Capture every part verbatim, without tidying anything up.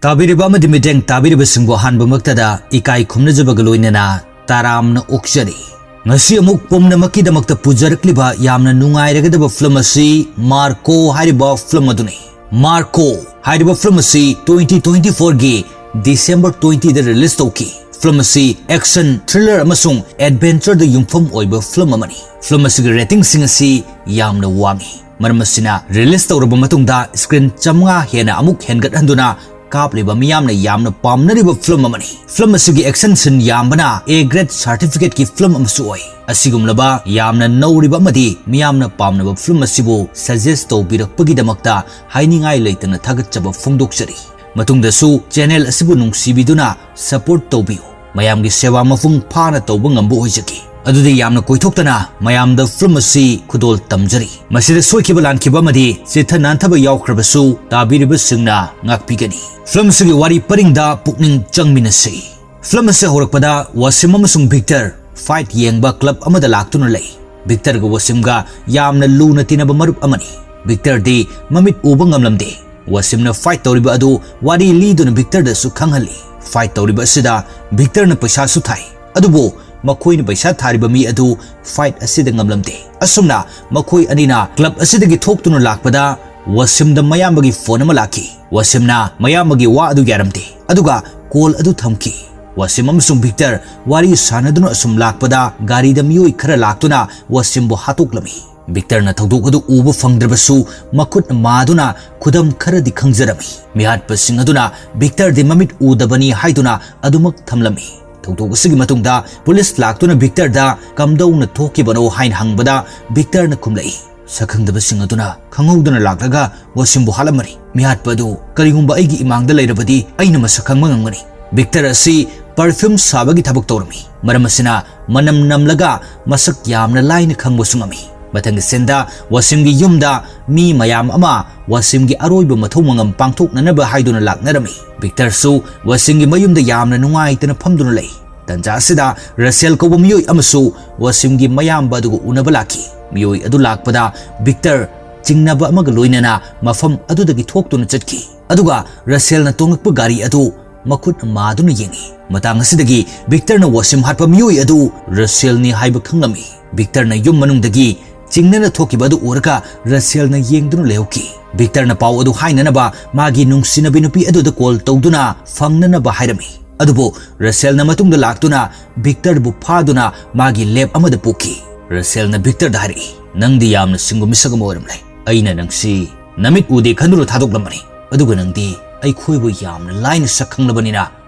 ꯇꯥꯕꯤꯔꯤꯕ ꯑꯃꯗꯤ ꯃꯤꯠꯌꯦꯡ ꯇꯥꯕꯤꯔꯤꯕꯁꯤꯡꯕꯨ ꯑꯍꯥꯟꯕꯃꯛꯇꯗ ꯏꯀꯥꯏ ꯈꯨꯝꯅꯖꯕꯒ ꯂꯣꯏꯅꯅ ꯇꯔꯥꯝꯅ ꯑꯣꯛꯆꯔꯤ꯫ ꯉꯁꯤ ꯑꯃꯨꯛ ꯄꯨꯝꯅꯃꯛꯀꯤꯗꯃꯛꯇ ꯄꯨꯖꯔꯛꯂꯤꯕ ꯌꯥꯝꯅ ꯅꯨꯡꯉꯥꯏꯔꯒꯗꯕ ꯐꯤꯂꯝ ꯑꯁꯤ ꯃꯥꯔꯀꯣ ꯍꯥꯏꯔꯤꯕ ꯐꯤꯂꯝ ꯑꯗꯨꯅꯤ꯫ ꯃꯥꯔꯀꯣ ꯍꯥꯏꯔꯤꯕ ꯐꯤꯂꯝ ꯑꯁꯤ twenty twenty four ꯒꯤ December twenty ꯗ release ꯇꯧꯈꯤ꯫ ꯐꯤꯂꯝ ꯑꯁꯤ action, thriller ꯑꯃꯁꯨꯡ adventure ꯗ ꯌꯨꯝꯐꯝ ꯑꯣꯏꯕ ꯐꯤꯂꯝ ꯑꯃꯅꯤ꯫ ꯐꯤꯂꯝ ꯑꯁꯤꯒꯤ rating ꯁꯤꯡ ꯑꯁꯤ ꯌꯥꯝꯅ ꯋꯥꯡꯉꯤ꯫ ꯃꯔꯝ ꯑꯁꯤꯅ, release ꯇꯧꯔꯕ ꯃꯇꯨꯡꯗ screen ꯆꯥꯃꯉꯥ ꯍꯦꯟꯅ ꯑꯃꯨꯛ ꯍꯦꯟꯒꯠꯍꯟꯗꯨꯅ ꯀꯥꯞꯂꯤꯕ ꯃꯤꯌꯥꯝꯅ ꯌꯥꯝꯅ ꯄꯥꯝꯅꯔꯤꯕ ꯐꯤꯂꯝ ꯑꯃꯅꯤ꯫ ꯐꯤꯂꯝ ꯑꯁꯤꯒꯤ action scene ꯌꯥꯝꯕꯅ A grade certificate ꯀꯤ ꯐꯤꯂꯝ ꯑꯃꯁꯨ ꯑꯣꯏ꯫ ꯑꯁꯤꯒꯨꯝꯂꯕ ꯌꯥꯝꯅ ꯅꯧꯔꯤꯕ ꯑꯃꯗꯤ ꯃꯤꯌꯥꯝꯅ ꯄꯥꯝꯅꯕ ꯐꯤꯂꯝ ꯑꯁꯤꯕꯨ suggest ꯇꯧꯕꯤꯔꯛꯄꯒꯤꯗꯃꯛꯇ ꯍꯥꯏꯅꯤꯡꯉꯥꯏ ꯂꯩꯇꯅ ꯊꯥꯒꯠꯆꯕ ꯐꯣꯡꯗꯣꯛꯆꯔꯤ꯫ ꯃꯇꯨꯡꯗꯁꯨ channel ꯑꯁꯤꯕꯨ ꯅꯨꯡꯁꯤꯕꯤꯗꯨꯅ support ꯇꯧꯕꯤꯌꯨ꯫ ꯃꯌꯥꯝꯒꯤ ꯁꯦꯕꯥ ꯃꯄꯨꯡ ꯐꯥꯅ ꯇꯧꯕ ꯉꯝꯕ ꯑꯣꯏꯖꯒꯦ꯫ ꯑꯗꯨꯗꯤ ꯌꯥꯝꯅ ꯀꯣꯏꯊꯣꯛꯇꯅ ꯃꯌꯥꯝꯗ ꯐꯤꯂꯝ ꯑꯁꯤ ꯈꯨꯗꯣꯜ ꯇꯝꯖꯔꯤ꯫ ꯃꯁꯤꯗ ꯁꯣꯏꯈꯤꯕ ꯂꯥꯟꯈꯤꯕ ꯑꯃꯗꯤ ꯆꯤꯠꯊ ꯅꯥꯟꯊꯕ ꯌꯥꯎꯈ꯭ꯔꯕꯁꯨ ꯇꯥꯕꯤꯔꯤꯕꯁꯤꯡꯅ ꯉꯥꯛꯄꯤꯒꯅꯤ꯫ ꯐꯤꯂꯝ ꯑꯁꯤꯒꯤ ꯋꯥꯔꯤ ꯄꯔꯤꯡꯗ ꯄꯨꯛꯅꯤꯡ ꯆꯪꯃꯤꯟꯅꯁꯤ꯫ ꯐꯤꯂꯝ ꯑꯁꯤ ꯍꯧꯔꯛꯄꯗ ꯋꯥꯁꯤꯝ ꯑꯃꯁꯨꯡ ꯚꯤꯛꯇꯔ fight ꯌꯦꯡꯕ club ꯑꯃꯗ ꯂꯥꯛꯇꯨꯅ ꯂꯩ꯫ ꯚꯤꯛꯇꯔꯒ ꯋꯥꯁꯤꯝꯒ ꯌꯥꯝꯅ ꯂꯨꯅ ꯇꯤꯟꯅꯕ ꯃꯔꯨꯞ ꯑꯃꯅꯤ꯫ ꯚꯤꯛꯇꯔꯗꯤ ꯃꯃꯤꯠ ꯎꯕ ꯉꯝꯂꯝꯗꯦ꯫ ꯋꯥꯁꯤꯝꯅ fight ꯇꯧꯔꯤꯕ ꯑꯗꯨ ꯋꯥꯔꯤ ꯂꯤꯗꯨꯅ ꯚꯤꯛꯇꯔꯗꯁꯨ ꯈꯪꯍꯜꯂꯤ꯫ Fight ꯇꯧꯔꯤꯕ ꯑꯁꯤꯗ ꯚꯤꯛꯇꯔꯅ ꯄꯩꯁꯥꯁꯨ ꯊꯥꯏ, ꯑꯗꯨꯕꯨ ꯃꯈꯣꯏꯅ ꯄꯩꯁꯥ ꯊꯥꯔꯤꯕ ꯃꯤ ꯑꯗꯨ fight ꯑꯁꯤꯗ ꯉꯝꯂꯝꯗꯦ꯫ ꯑꯁꯨꯝꯅ ꯃꯈꯣꯏ ꯑꯅꯤꯅ club ꯑꯁꯤꯗꯒꯤ ꯊꯣꯛꯇꯨꯅ ꯂꯥꯛꯄꯗ ꯋꯥꯁꯤꯝꯗ ꯃꯌꯥꯝꯕꯒꯤ phone ꯑꯃ ꯂꯥꯛꯈꯤ꯫ ꯋꯥꯁꯤꯝꯅ ꯃꯌꯥꯝꯕꯒꯤ ꯋꯥ ꯑꯗꯨ ꯌꯥꯔꯝꯗꯦ, ꯑꯗꯨꯒ call ꯑꯗꯨ ꯊꯝꯈꯤ꯫ ꯋꯥꯁꯤꯝ ꯑꯃꯁꯨꯡ ꯚꯤꯛꯇꯔ ꯋꯥꯔꯤ ꯁꯥꯟꯅꯗꯨꯅ ꯑꯁꯨꯝ ꯂꯥꯛꯄꯗ ꯒꯥꯔꯤꯗ ꯃꯤꯑꯣꯏ ꯈꯔ ꯂꯥꯛꯇꯨꯅ ꯋꯥꯁꯤꯝꯕꯨ ꯍꯥꯠꯇꯣꯛꯂꯝꯃꯤ꯫ ꯚꯤꯛꯇꯔꯅ ꯊꯧꯗꯣꯛ ꯑꯗꯨ ꯎꯕ ꯐꯪꯗ꯭ꯔꯕꯁꯨ ꯃꯈꯨꯠ ꯃꯥꯗꯨꯅ ꯈꯨꯗꯝ ꯈꯔꯗꯤ ꯈꯪꯖꯔꯝꯃꯤ꯫ ꯃꯤꯍꯥꯠꯄꯁꯤꯡ ꯑꯗꯨꯅ ꯚꯤꯛꯇꯔꯗꯤ ꯃꯃꯤꯠ ꯎꯗꯕꯅꯤ ꯍꯥꯏꯗꯨꯅ ꯑꯗꯨꯃꯛ ꯊꯝꯂꯝꯃꯤ꯫ ꯊꯧꯗꯣꯛ ꯑꯁꯤꯒꯤ ꯃꯇꯨꯡꯗ ꯄꯨꯂꯤꯁ ꯂꯥꯛꯇꯨꯅ ꯚꯤꯛꯇꯔꯗ ꯀꯝꯗꯧꯅ ꯊꯣꯛꯈꯤꯕꯅꯣ ꯍꯥꯏꯅ ꯍꯪꯕꯗ ꯚꯤꯛꯇꯔꯅ ꯈꯨꯝꯂꯛꯏ, "ꯁꯛꯈꯪꯗꯕꯁꯤꯡ ꯑꯗꯨꯅ ꯈꯪꯍꯧꯗꯅ ꯂꯥꯛꯂꯒ ꯋꯥꯁꯤꯝꯕꯨ ꯍꯥꯠꯂꯝꯃꯅꯤ꯫ ꯃꯤꯍꯥꯠꯄ ꯑꯗꯨ ꯀꯔꯤꯒꯨꯝꯕ ꯑꯩꯒꯤ ꯏꯃꯥꯡꯗ ꯂꯩꯔꯕꯗꯤ ꯑꯩꯅ ꯃꯁꯛ ꯈꯪꯕ ꯉꯝꯒꯅꯤ꯫" ꯚꯤꯛꯇꯔ ꯑꯁꯤ perfume ꯁꯥꯕꯒꯤ ꯊꯕꯛ ꯇꯧꯔꯝꯃꯤ꯫ ꯃꯔꯝ ꯑꯁꯤꯅ ꯃꯅꯝ ꯅꯝꯂꯒ ꯃꯁꯛ ꯌꯥꯝꯅ ꯂꯥꯏꯅ ꯈꯪꯕꯁꯨ ꯉꯝꯃꯤ꯫ ꯃꯊꯪꯒꯤ sceneꯗ ꯋꯥꯁꯤꯝꯒꯤ ꯌꯨꯝꯗ ꯃꯤ ꯃꯌꯥꯝ ꯑꯃ ꯋꯥꯁꯤꯝꯒꯤ ꯑꯔꯣꯏꯕ ꯃꯊꯧ ꯃꯉꯝ ꯄꯥꯡꯊꯣꯛꯅꯅꯕ ꯍꯥꯏꯗꯨꯅ ꯂꯥꯛꯅꯔꯝꯃꯤ꯫ ꯚꯤꯛꯇꯔꯁꯨ ꯋꯥꯁꯤꯝꯒꯤ ꯃꯌꯨꯝꯗ ꯌꯥꯝꯅ ꯅꯨꯡꯉꯥꯏꯇꯅ ꯐꯝꯗꯨꯅ ꯂꯩ꯫ ꯇꯟꯖꯥ ꯑꯁꯤꯗ ꯔꯁꯦꯜ ꯀꯧꯕ ꯃꯤꯑꯣꯏ ꯑꯃꯁꯨ ꯋꯥꯁꯤꯝꯒꯤ ꯃꯌꯥꯝꯕ ꯑꯗꯨꯒ ꯎꯅꯕ ꯂꯥꯛꯈꯤ꯫ ꯃꯤꯑꯣꯏ ꯑꯗꯨ ꯂꯥꯛꯄꯗ ꯚꯤꯛꯇꯔ ꯆꯤꯡꯅꯕ ꯑꯃꯒ ꯂꯣꯏꯅꯅ ꯃꯐꯝ ꯑꯗꯨꯗꯒꯤ ꯊꯣꯛꯇꯨꯅ ꯆꯠꯈꯤ꯫ ꯑꯗꯨꯒ ꯔꯁꯦꯜꯅ ꯇꯣꯡꯂꯛꯄ ꯒꯥꯔꯤ ꯑꯗꯨ ꯃꯈꯨꯠ ꯃꯥꯗꯨꯅ ꯌꯦꯡꯏ꯫ ꯃꯇꯥꯡ ꯑꯁꯤꯗꯒꯤ ꯚꯤꯛꯇꯔꯅ ꯋꯥꯁꯤꯝ ꯍꯥꯠꯄ ꯃꯤꯑꯣꯏ ꯑꯗꯨ ꯔꯁꯦꯜꯅꯤ ꯍꯥꯏꯕ ꯈꯪꯂꯝꯃꯤ꯫ ꯚꯤꯛꯇꯔꯅ ꯌꯨꯝ ꯃꯅꯨꯡꯗꯒꯤ ꯆꯤꯡꯅꯅ ꯊꯣꯛꯈꯤꯕ ꯑꯗꯨ ꯎꯔꯒ ꯔꯁꯦꯜꯅ ꯌꯦꯡꯗꯨꯅ ꯂꯩꯍꯧꯈꯤ꯫ ꯚꯤꯛꯇꯔꯅ ꯄꯥꯎ ꯑꯗꯨ ꯍꯥꯏꯅꯅꯕ ꯃꯥꯒꯤ ꯅꯨꯡꯁꯤꯅꯕꯤ ꯅꯨꯄꯤ ꯑꯗꯨꯗ ꯀꯣꯜ ꯇꯧꯗꯨꯅ ꯐꯪꯅꯅꯕ ꯍꯥꯏꯔꯝꯃꯤ꯫ ꯑꯗꯨꯕꯨ ꯔꯁꯦꯜꯅ ꯃꯇꯨꯡꯗ ꯂꯥꯛꯇꯨꯅ ꯚꯤꯛꯇꯔꯕꯨ ꯐꯥꯗꯨꯅ ꯃꯥꯒꯤ ꯂꯦꯞ ꯑꯃꯗ ꯄꯨꯈꯤ꯫ ꯔꯁꯦꯜꯅ ꯚꯤꯛꯇꯔꯗ ꯍꯥꯏꯔꯛꯏ, "ꯅꯪꯗꯤ ꯌꯥꯝꯅ ꯁꯤꯡꯕ ꯃꯤꯁꯛ ꯑꯃ ꯑꯣꯏꯔꯝꯂꯦ꯫ ꯑꯩꯅ ꯅꯪꯁꯤ ꯅꯃꯤꯠ ꯎꯗꯦ ꯈꯟꯗꯨꯅ ꯊꯥꯗꯣꯛꯂꯝꯕꯅꯤ, ꯑꯗꯨꯒ ꯅꯪꯗꯤ ꯑꯩꯈꯣꯏꯕꯨ ꯌꯥꯝꯅ ꯂꯥꯏꯅ ꯁꯛ ꯈꯪꯂꯕꯅꯤꯅ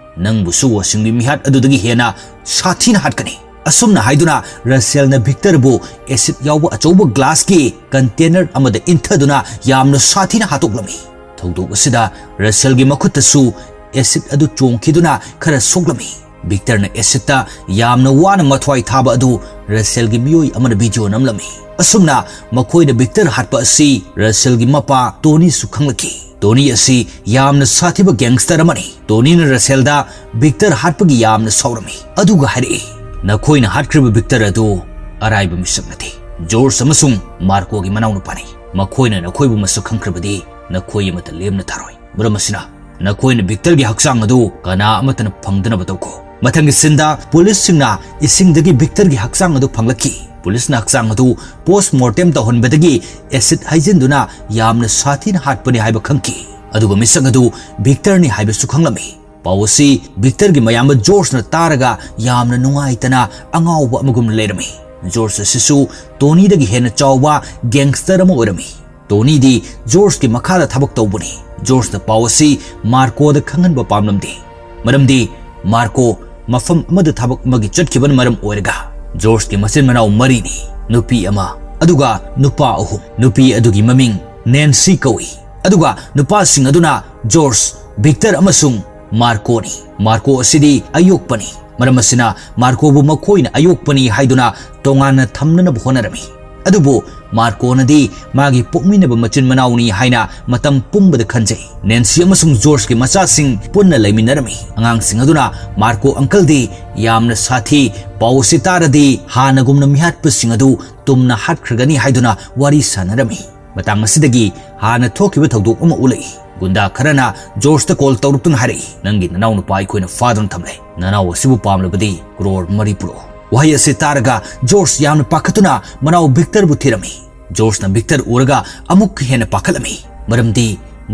ꯅꯪꯕꯨꯁꯨ ꯋꯥꯁꯤꯡꯒꯤ ꯃꯤꯍꯥꯠ ꯑꯗꯨꯗꯒꯤ ꯍꯦꯟꯅ ꯁꯥꯊꯤꯅ ꯍꯥꯠꯀꯅꯤ"꯫ ꯑꯁꯨꯝꯅ ꯍꯥꯏꯗꯨꯅ ꯔꯁꯦꯜꯅ ꯚꯤꯛꯇꯔꯕꯨ ꯑꯦꯁꯤꯗ ꯌꯥꯎꯕ ꯑꯆꯧꯕ ꯒ꯭ꯂꯥꯁꯀꯤ ꯀꯟꯇꯦꯅꯔ ꯑꯃꯗ ꯏꯟꯊꯗꯨꯅ ꯌꯥꯝꯅ ꯁꯥꯊꯤꯅ ꯍꯥꯠꯇꯣꯛꯂꯝꯃꯤ꯫ ꯊꯧꯗꯣꯛ ꯑꯁꯤꯗ ꯔꯁꯦꯜꯒꯤ ꯃꯈꯨꯠꯇꯁꯨ ꯑꯦꯁꯤꯗ ꯑꯗꯨ ꯆꯣꯡꯈꯤꯗꯨꯅ ꯈꯔ ꯁꯣꯛꯂꯝꯃꯤ꯫ ꯚꯤꯛꯇꯔꯅ ꯑꯦꯁꯤꯗꯇ ꯌꯥꯝꯅ ꯋꯥꯅ ꯃꯊ꯭ꯋꯥꯏ ꯊꯥꯕ ꯑꯗꯨ ꯔꯁꯦꯜꯒꯤ ꯃꯤꯑꯣꯏ ꯑꯃꯅ ꯚꯤꯗꯤꯑꯣ ꯅꯝꯂꯝꯃꯤ꯫ ꯑꯁꯨꯝꯅ ꯃꯈꯣꯏꯅ ꯚꯤꯛꯇꯔ ꯍꯥꯠꯄ ꯑꯁꯤ ꯔꯁꯦꯜꯒꯤ ꯃꯄꯥ ꯇꯣꯅꯤꯁꯨ ꯈꯪꯂꯛꯈꯤ꯫ ꯇꯣꯅꯤ ꯑꯁꯤ ꯌꯥꯝꯅ ꯁꯥꯊꯤꯕ ꯒꯦꯡꯁꯇꯔ ꯑꯃꯅꯤ꯫ ꯇꯣꯅꯤꯅ ꯔꯁꯦꯜꯗ ꯚꯤꯛꯇꯔ ꯍꯥꯠꯄꯒꯤ ꯌꯥꯝꯅ ꯁꯥꯎꯔꯝꯃꯤ, ꯑꯗꯨꯒ ꯍꯥꯏꯔꯛꯏ, "ꯅꯈꯣꯏꯅ ꯍꯥꯠꯈ꯭ꯔꯤꯕ ꯚꯤꯛꯇꯔ ꯑꯗꯨ ꯑꯔꯥꯏꯕ ꯃꯤꯁꯛ ꯅꯠꯇꯦ꯫ ꯖꯣꯔꯖ ꯑꯃꯁꯨꯡ ꯃꯥꯔꯀꯣꯒꯤ ꯃꯅꯥꯎꯅꯨꯄꯥꯅꯤ꯫ ꯃꯈꯣꯏꯅ ꯅꯈꯣꯏꯕꯨ ꯃꯁꯛ ꯈꯪꯈ꯭ꯔꯕꯗꯤ ꯅꯈꯣꯏ ꯑꯃꯠꯇ ꯂꯦꯝꯅ ꯊꯥꯔꯣꯏ꯫ ꯃꯔꯝ ꯑꯁꯤꯅ ꯅꯈꯣꯏꯅ ꯚꯤꯛꯇꯔꯒꯤ ꯍꯛꯆꯥꯡ ꯑꯗꯨ ꯀꯅꯥ ꯑꯃꯠꯇꯅ ꯐꯪꯗꯅꯕ ꯇꯧꯈꯣ"꯫ ꯃꯊꯪꯒꯤ ꯁꯤꯟꯗ ꯄꯨꯂꯤꯁꯁꯤꯡꯅ ꯏꯁꯤꯡꯗꯒꯤ ꯚꯤꯛꯇꯔꯒꯤ ꯍꯛꯆꯥꯡ ꯑꯗꯨ ꯐꯪꯂꯛꯈꯤ꯫ ꯄꯨꯂꯤꯁꯅ ꯍꯛꯆꯥꯡ ꯑꯗꯨ ꯄꯣꯁꯃꯣꯔꯇꯦꯝ ꯇꯧꯍꯟꯕꯗꯒꯤ ꯑꯦꯁꯤꯗ ꯍꯩꯖꯤꯟꯗꯨꯅ ꯌꯥꯝꯅ ꯁꯥꯊꯤꯅ ꯍꯥꯠꯄꯅꯤ ꯍꯥꯏꯕ ꯈꯪꯈꯤ꯫ ꯑꯗꯨꯒ ꯃꯤꯁꯛ ꯑꯗꯨ ꯚꯤꯛꯇꯔꯅꯤ ꯍꯥꯏꯕꯁꯨ ꯈꯪꯂꯝꯃꯤ꯫ ꯄꯥꯎ ꯑꯁꯤ ꯚꯤꯛꯇꯔꯒꯤ ꯃꯌꯥꯝꯕ ꯖꯣꯔꯖꯅ ꯇꯥꯔꯒ ꯌꯥꯝꯅ ꯅꯨꯡꯉꯥꯏꯇꯅ ꯑꯉꯥꯎꯕ ꯑꯃꯒꯨꯝꯅ ꯂꯩꯔꯝꯃꯤ꯫ ꯖꯣꯔꯖ ꯑꯁꯤꯁꯨ ꯇꯣꯅꯤꯗꯒꯤ ꯍꯦꯟꯅ ꯆꯥꯎꯕ ꯒꯦꯡꯁꯇꯔ ꯑꯃ ꯑꯣꯏꯔꯝꯃꯤ꯫ ꯇꯣꯅꯤꯗꯤ ꯖꯣꯔꯖꯀꯤ ꯃꯈꯥꯗ ꯊꯕꯛ ꯇꯧꯕꯅꯤ꯫ ꯖꯣꯔꯖꯅ ꯄꯥꯎ ꯑꯁꯤ ꯃꯥꯔꯀꯣꯗ ꯈꯪꯍꯟꯕ ꯄꯥꯝꯂꯝꯗꯦ, ꯃꯔꯝꯗꯤ ꯃꯥꯔꯀꯣ ꯃꯐꯝ ꯑꯃꯗ ꯊꯕꯛ ꯑꯃꯒꯤ ꯆꯠꯈꯤꯕꯅ ꯃꯔꯝ ꯑꯣꯏꯔꯒ꯫ ꯖꯣꯔꯖꯀꯤ ꯃꯆꯤꯟ ꯃꯅꯥꯎ ꯃꯔꯤꯅꯤ, ꯅꯨꯄꯤ ꯑꯃ ꯑꯗꯨꯒ ꯅꯨꯄꯥ ꯑꯍꯨꯝ꯫ ꯅꯨꯄꯤ ꯑꯗꯨꯒꯤ ꯃꯃꯤꯡ ꯅꯦꯟꯁꯤ ꯀꯧꯏ, ꯑꯗꯨꯒ ꯅꯨꯄꯥꯁꯤꯡ ꯑꯗꯨꯅ ꯖꯣꯔꯖ, ꯚꯤꯛꯇꯔ ꯑꯃꯁꯨꯡ ꯃꯥꯔꯀꯣꯅꯤ꯫ ꯃꯥꯔꯀꯣ ꯑꯁꯤꯗꯤ ꯑꯌꯣꯛꯄꯅꯤ, ꯃꯔꯝ ꯑꯁꯤꯅ ꯃꯥꯔꯀꯣꯕꯨ ꯃꯈꯣꯏꯅ ꯑꯌꯣꯛꯄꯅꯤ ꯍꯥꯏꯗꯨꯅ ꯇꯣꯉꯥꯟꯅ ꯊꯝꯅꯅꯕ ꯍꯣꯠꯅꯔꯝꯃꯤ꯫ ꯑꯗꯨꯕꯨ ꯃꯥꯔꯀꯣꯅꯗꯤ ꯃꯥꯒꯤ ꯄꯣꯛꯃꯤꯟꯅꯕ ꯃꯆꯤꯟ ꯃꯅꯥꯎꯅꯤ ꯍꯥꯏꯅ ꯃꯇꯝ ꯄꯨꯝꯕꯗ ꯈꯟꯖꯩ꯫ ꯅꯦꯟꯁꯤ ꯑꯃꯁꯨꯡ ꯖꯣꯔꯖꯀꯤ ꯃꯆꯥꯁꯤꯡ ꯄꯨꯟꯅ ꯂꯩꯃꯤꯟꯅꯔꯝꯃꯤ꯫ ꯑꯉꯥꯡꯁꯤꯡ ꯑꯗꯨꯅ ꯃꯥꯔꯀꯣ ꯑꯪꯀꯜꯗꯤ ꯌꯥꯝꯅ ꯁꯥꯊꯤ, ꯄꯥꯎ ꯑꯁꯤ ꯇꯥꯔꯗꯤ ꯍꯥꯟꯅꯒꯨꯝꯅ ꯃꯤꯍꯥꯠꯄꯁꯤꯡ ꯑꯗꯨ ꯇꯨꯝꯅ ꯍꯥꯠꯈ꯭ꯔꯒꯅꯤ ꯍꯥꯏꯗꯨꯅ ꯋꯥꯔꯤ ꯁꯥꯟꯅꯔꯝꯃꯤ꯫ ꯃꯇꯥꯡ ꯑꯁꯤꯗꯒꯤ ꯍꯥꯟꯅ ꯊꯣꯛꯈꯤꯕ ꯊꯧꯗꯣꯛ ꯑꯃ ꯎꯠꯂꯛꯏ꯫ ꯒꯨꯟꯗꯥ ꯈꯔꯅ ꯖꯣꯔꯖꯇ ꯀꯣꯜ ꯇꯧꯔꯛꯇꯨꯅ ꯍꯥꯏꯔꯛꯏ, "ꯅꯪꯒꯤ ꯅꯅꯥꯎ ꯅꯨꯄꯥ ꯑꯩꯈꯣꯏꯅ ꯐꯥꯗꯨꯅ ꯊꯝꯂꯦ꯫ ꯅꯅꯥꯎ ꯑꯁꯤꯕꯨ ꯄꯥꯝꯂꯕꯗꯤ ꯀ꯭ꯔꯣꯔ ꯃꯔꯤ ꯄꯨꯔꯛꯑꯣ꯫" ꯋꯥꯍꯩ ꯑꯁꯤ ꯇꯥꯔꯒ ꯖꯣꯔꯖ ꯌꯥꯝꯅ ꯄꯥꯈꯠꯇꯨꯅ ꯃꯅꯥꯎ ꯚꯤꯛꯇꯔꯕꯨ ꯊꯤꯔꯝꯃꯤ꯫ ꯖꯣꯔꯖꯅ ꯚꯤꯛꯇꯔ ꯎꯔꯒ ꯑꯃꯨꯛ ꯍꯦꯟꯅ ꯄꯥꯈꯠꯂꯝꯃꯤ, ꯃꯔꯝꯗꯤ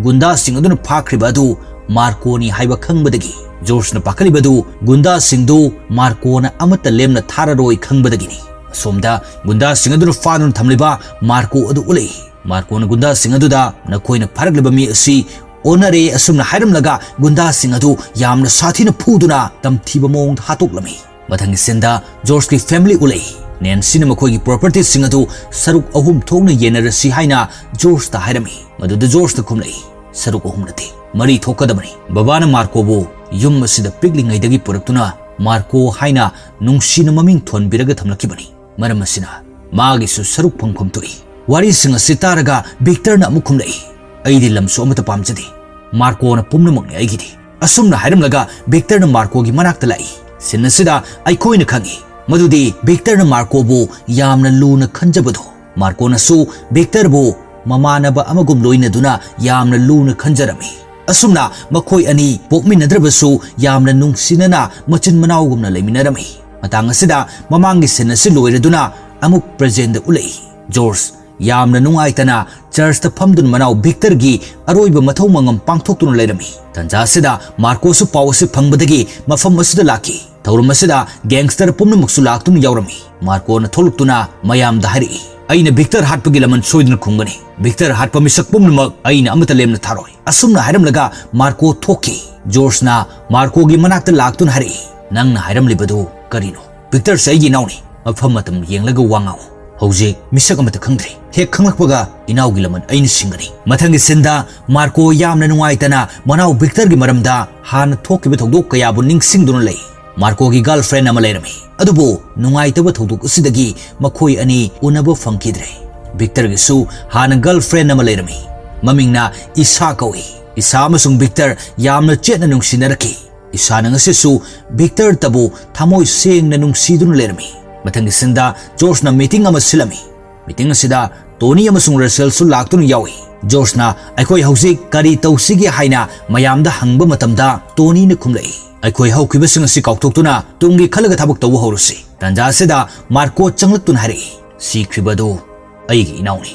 ꯒꯨꯟꯗꯥꯁꯤꯡ ꯑꯗꯨꯅ ꯐꯥꯈ꯭ꯔꯤꯕ ꯑꯗꯨ ꯃꯥꯔꯀꯣꯅꯤ ꯍꯥꯏꯕ ꯈꯪꯕꯗꯒꯤ꯫ ꯖꯣꯔꯖꯅ ꯄꯥꯈꯠꯂꯤꯕꯗꯨ ꯒꯨꯟꯗꯥꯁꯤꯡꯗꯨ ꯃꯥꯔꯀꯣꯅ ꯑꯃꯠꯇ ꯂꯦꯝꯅ ꯊꯥꯔꯔꯣꯏ ꯈꯪꯕꯗꯒꯤꯅꯤ꯫ ꯑꯁꯣꯝꯗ ꯒꯨꯟꯗꯥꯁꯤꯡ ꯑꯗꯨꯅ ꯐꯥꯗꯨꯅ ꯊꯝꯂꯤꯕ ꯃꯥꯔꯀꯣ ꯑꯗꯨ ꯎꯠꯂꯛꯏ꯫ ꯃꯥꯔꯀꯣꯅ ꯒꯨꯟꯗꯥꯁꯤꯡ ꯑꯗꯨꯗ, "ꯅꯈꯣꯏꯅ ꯐꯥꯔꯛꯂꯤꯕ ꯃꯤ ꯑꯁꯤ ꯑꯣꯟꯅꯔꯦ" ꯑꯁꯨꯝꯅ ꯍꯥꯏꯔꯝꯂꯒ ꯒꯨꯟꯗꯥꯁꯤꯡ ꯑꯗꯨ ꯌꯥꯝꯅ ꯁꯥꯊꯤꯅ ꯐꯨꯗꯨꯅ ꯇꯝꯊꯤꯕ ꯃꯑꯣꯡꯗ ꯍꯥꯠꯇꯣꯛꯂꯝꯃꯤ꯫ ꯃꯊꯪꯒꯤ ꯁꯤꯟꯗ ꯖꯣꯔꯖꯀꯤ ꯐꯦꯃꯤꯂꯤ ꯎꯠꯂꯛꯏ꯫ ꯅꯦꯟꯁꯤꯅ ꯃꯈꯣꯏꯒꯤ ꯄ꯭ꯔꯣꯄꯔꯇꯤꯁꯤꯡ ꯑꯗꯨ ꯁꯔꯨꯛ ꯑꯍꯨꯝ ꯊꯣꯛꯅ ꯌꯦꯟꯅꯔꯁꯤ ꯍꯥꯏꯅ ꯖꯣꯔꯖꯇ ꯍꯥꯏꯔꯝꯃꯤ꯫ ꯃꯗꯨꯗ ꯖꯣꯔꯖꯅ ꯈꯨꯝꯂꯛꯏ, "ꯁꯔꯨꯛ ꯑꯍꯨꯝ ꯅꯠꯇꯦ, ꯃꯔꯤ ꯊꯣꯛꯀꯗꯕꯅꯤ꯫ ꯕꯕꯥꯅ ꯃꯥꯔꯀꯣꯕꯨ ꯌꯨꯝ ꯑꯁꯤꯗ ꯄꯤꯛꯂꯤꯉꯩꯗꯒꯤ ꯄꯨꯔꯛꯇꯨꯅ ꯃꯥꯔꯀꯣ ꯍꯥꯏꯅ ꯅꯨꯡꯁꯤꯅ ꯃꯃꯤꯡ ꯊꯣꯟꯕꯤꯔꯒ ꯊꯝꯂꯛꯈꯤꯕꯅꯤ꯫ ꯃꯔꯝ ꯑꯁꯤꯅ ꯃꯥꯒꯤꯁꯨ ꯁꯔꯨꯛ ꯐꯪꯐꯝ ꯊꯣꯛꯏ꯫" ꯋꯥꯔꯤꯁꯤꯡ ꯑꯁꯤ ꯇꯥꯔꯒ ꯚꯤꯛꯇꯔꯅ ꯑꯃꯨꯛ ꯈꯨꯝꯂꯛꯏ, "ꯑꯩꯗꯤ ꯂꯝꯁꯨ ꯑꯃꯠꯇ ꯄꯥꯝꯖꯗꯦ꯫ ꯃꯥꯔꯀꯣꯅ ꯄꯨꯝꯅꯃꯛꯅꯤ ꯑꯩꯒꯤꯗꯤ꯫" ꯑꯁꯨꯝꯅ ꯍꯥꯏꯔꯝꯂꯒ ꯚꯤꯛꯇꯔꯅ ꯃꯥꯔꯀꯣꯒꯤ ꯃꯅꯥꯛꯇ ꯂꯥꯛꯏ꯫ ꯁꯤꯟ ꯑꯁꯤꯗ ꯑꯩꯈꯣꯏꯅ ꯈꯪꯏ ꯃꯗꯨꯗꯤ ꯚꯤꯛꯇꯔꯅ ꯃꯥꯔꯀꯣꯕꯨ ꯌꯥꯝꯅ ꯂꯨꯅ ꯈꯟꯖꯕꯗꯣ꯫ ꯃꯥꯔꯀꯣꯅꯁꯨ ꯚꯤꯛꯇꯔꯕꯨ ꯃꯃꯥꯟꯅꯕ ꯑꯃꯒꯨꯝ ꯂꯣꯏꯅꯗꯨꯅ ꯌꯥꯝꯅ ꯂꯨꯅ ꯈꯟꯖꯔꯝꯃꯤ꯫ ꯑꯁꯨꯝꯅ ꯃꯈꯣꯏ ꯑꯅꯤ ꯄꯣꯛꯃꯤꯟꯅꯗ꯭ꯔꯕꯁꯨ ꯌꯥꯝꯅ ꯅꯨꯡꯁꯤꯅꯅ ꯃꯆꯤꯟ ꯃꯅꯥꯎꯒꯨꯝꯅ ꯂꯩꯃꯤꯟꯅꯔꯝꯃꯤ꯫ ꯃꯇꯥꯡ ꯑꯁꯤꯗ ꯃꯃꯥꯡꯒꯤ ꯁꯤꯟ ꯑꯁꯤ ꯂꯣꯏꯔꯗꯨꯅ ꯑꯃꯨꯛ ꯄ꯭ꯔꯖꯦꯟꯗ ꯎꯠꯂꯛꯏ꯫ ꯖꯣꯔꯖ ꯌꯥꯝꯅ ꯅꯨꯡꯉꯥꯏꯇꯅ ꯆꯔꯆꯇ ꯐꯝꯗꯨꯅ ꯃꯅꯥꯎ ꯚꯤꯛꯇꯔꯒꯤ ꯑꯔꯣꯏꯕ ꯃꯊꯧ ꯃꯉꯝ ꯄꯥꯡꯊꯣꯛꯇꯨꯅ ꯂꯩꯔꯝꯃꯤ꯫ ꯇꯟꯖꯥ ꯑꯁꯤꯗ ꯃꯥꯔꯀꯣꯁꯨ ꯄꯥꯎ ꯑꯁꯤ ꯐꯪꯕꯗꯒꯤ ꯃꯐꯝ ꯑꯁꯤꯗ ꯂꯥꯛꯈꯤ꯫ ꯊꯧꯔꯝ ꯑꯁꯤꯗ ꯒꯦꯡꯁꯇꯔ ꯄꯨꯝꯅꯃꯛꯁꯨ ꯂꯥꯛꯇꯨꯅ ꯌꯥꯎꯔꯝꯃꯤ꯫ ꯃꯥꯔꯀꯣꯅ ꯊꯣꯛꯂꯛꯇꯨꯅ ꯃꯌꯥꯝꯗ ꯍꯥꯏꯔꯛꯏ, "ꯑꯩꯅ ꯚꯤꯛꯇꯔ ꯍꯥꯠꯄꯒꯤ ꯂꯃꯟ ꯁꯣꯏꯗꯅ ꯈꯨꯝꯒꯅꯤ꯫ ꯚꯤꯛꯇꯔ ꯍꯥꯠꯄ ꯃꯤꯁꯛ ꯄꯨꯝꯅꯃꯛ ꯑꯩꯅ ꯑꯃꯠꯇ ꯂꯦꯝꯅ ꯊꯥꯔꯣꯏ꯫" ꯑꯁꯨꯝꯅ ꯍꯥꯏꯔꯝꯂꯒ ꯃꯥꯔꯀꯣ ꯊꯣꯛꯈꯤ꯫ ꯖꯣꯔꯖꯅ ꯃꯥꯔꯀꯣꯒꯤ ꯃꯅꯥꯛꯇ ꯂꯥꯛꯇꯨꯅ ꯍꯥꯏꯔꯛꯏ, "ꯅꯪꯅ ꯍꯥꯏꯔꯝꯂꯤꯕꯗꯨ ꯀꯔꯤꯅꯣ? ꯚꯤꯛꯇꯔꯁꯦ ꯑꯩꯒꯤ ꯏꯅꯥꯎꯅꯤ꯫ ꯃꯐꯝ ꯃꯇꯝ ꯌꯦꯡꯂꯒ ꯋꯥ ꯉꯥꯡꯉꯨ꯫ ꯍꯧꯖꯤꯛ ꯃꯤꯁꯛ ꯑꯃꯠꯇ ꯈꯪꯗ꯭ꯔꯦ꯫ ꯍꯦꯛ ꯈꯪꯂꯛꯄꯒ ꯏꯅꯥꯎꯒꯤ ꯂꯃꯟ ꯑꯩꯅ ꯁꯤꯡꯒꯅꯤ꯫" ꯃꯊꯪꯒꯤ ꯁꯤꯟꯗ ꯃꯥꯔꯀꯣ ꯌꯥꯝꯅ ꯅꯨꯡꯉꯥꯏꯇꯅ ꯃꯅꯥꯎ ꯚꯤꯛꯇꯔꯒꯤ ꯃꯔꯝꯗ ꯍꯥꯟꯅ ꯊꯣꯛꯈꯤꯕ ꯊꯧꯗꯣꯛ ꯀꯌꯥꯕꯨ ꯅꯤꯡꯁꯤꯡꯗꯨꯅ ꯂꯩ꯫ ꯃꯥꯔꯀꯣꯒꯤ ꯒꯔꯜꯐ꯭ꯔꯦꯟ ꯑꯃ ꯂꯩꯔꯝꯃꯤ, ꯑꯗꯨꯕꯨ ꯅꯨꯡꯉꯥꯏꯇꯕ ꯊꯧꯗꯣꯛ ꯑꯁꯤꯗꯒꯤ ꯃꯈꯣꯏ ꯑꯅꯤ ꯎꯅꯕ ꯐꯪꯈꯤꯗ꯭ꯔꯦ꯫ ꯚꯤꯛꯇꯔꯒꯤꯁꯨ ꯍꯥꯟꯅ ꯒꯔꯜꯐ꯭ꯔꯦꯟ ꯑꯃ ꯂꯩꯔꯝꯃꯤ, ꯃꯃꯤꯡꯅ ꯏꯁꯥ ꯀꯧꯏ꯫ ꯏꯁꯥ ꯑꯃꯁꯨꯡ ꯚꯤꯛꯇꯔ ꯌꯥꯝꯅ ꯆꯦꯠꯅ ꯅꯨꯡꯁꯤꯅꯔꯛꯈꯤ꯫ ꯏꯁꯥꯅ ꯉꯁꯤꯁꯨ ꯚꯤꯛꯇꯔꯇꯕꯨ ꯊꯃꯣꯏ ꯁꯦꯡꯅ ꯅꯨꯡꯁꯤꯗꯨꯅ ꯂꯩꯔꯝꯃꯤ꯫ ꯃꯊꯪꯒꯤ ꯁꯤꯟꯗ ꯖꯣꯔꯖꯅ ꯃꯤꯇꯤꯡ ꯑꯃ ꯁꯤꯜꯂꯝꯃꯤ꯫ ꯃꯤꯇꯤꯡ ꯑꯁꯤꯗ ꯇꯣꯅꯤ ꯑꯃꯁꯨꯡ ꯔꯁꯦꯜꯁꯨ ꯂꯥꯛꯇꯨꯅ ꯌꯥꯎꯏ꯫ ꯖꯣꯔꯖꯅ "ꯑꯩꯈꯣꯏ ꯍꯧꯖꯤꯛ ꯀꯔꯤ ꯇꯧꯁꯤꯒꯦ?" ꯍꯥꯏꯅ ꯃꯌꯥꯝꯗ ꯍꯪꯕ ꯃꯇꯝꯗ, ꯇꯣꯅꯤꯅ ꯈꯨꯝꯂꯛꯏ, "ꯑꯩꯈꯣꯏ ꯍꯧꯈꯤꯕꯁꯤꯡ ꯑꯁꯤ ꯀꯥꯎꯊꯣꯛꯇꯨꯅ ꯇꯨꯡꯒꯤ ꯈꯜꯂꯒ ꯊꯕꯛ ꯇꯧꯕ ꯍꯧꯔꯁꯤ꯫" ꯇꯥꯟꯖꯥ ꯑꯁꯤꯗ ꯃꯥꯔꯀꯣ ꯆꯪꯂꯛꯇꯨꯅ ꯍꯥꯏꯔꯛꯏ, "ꯁꯤꯈ꯭ꯔꯤꯕ ꯑꯗꯨ ꯑꯩꯒꯤ ꯏꯅꯥꯎꯅꯤ꯫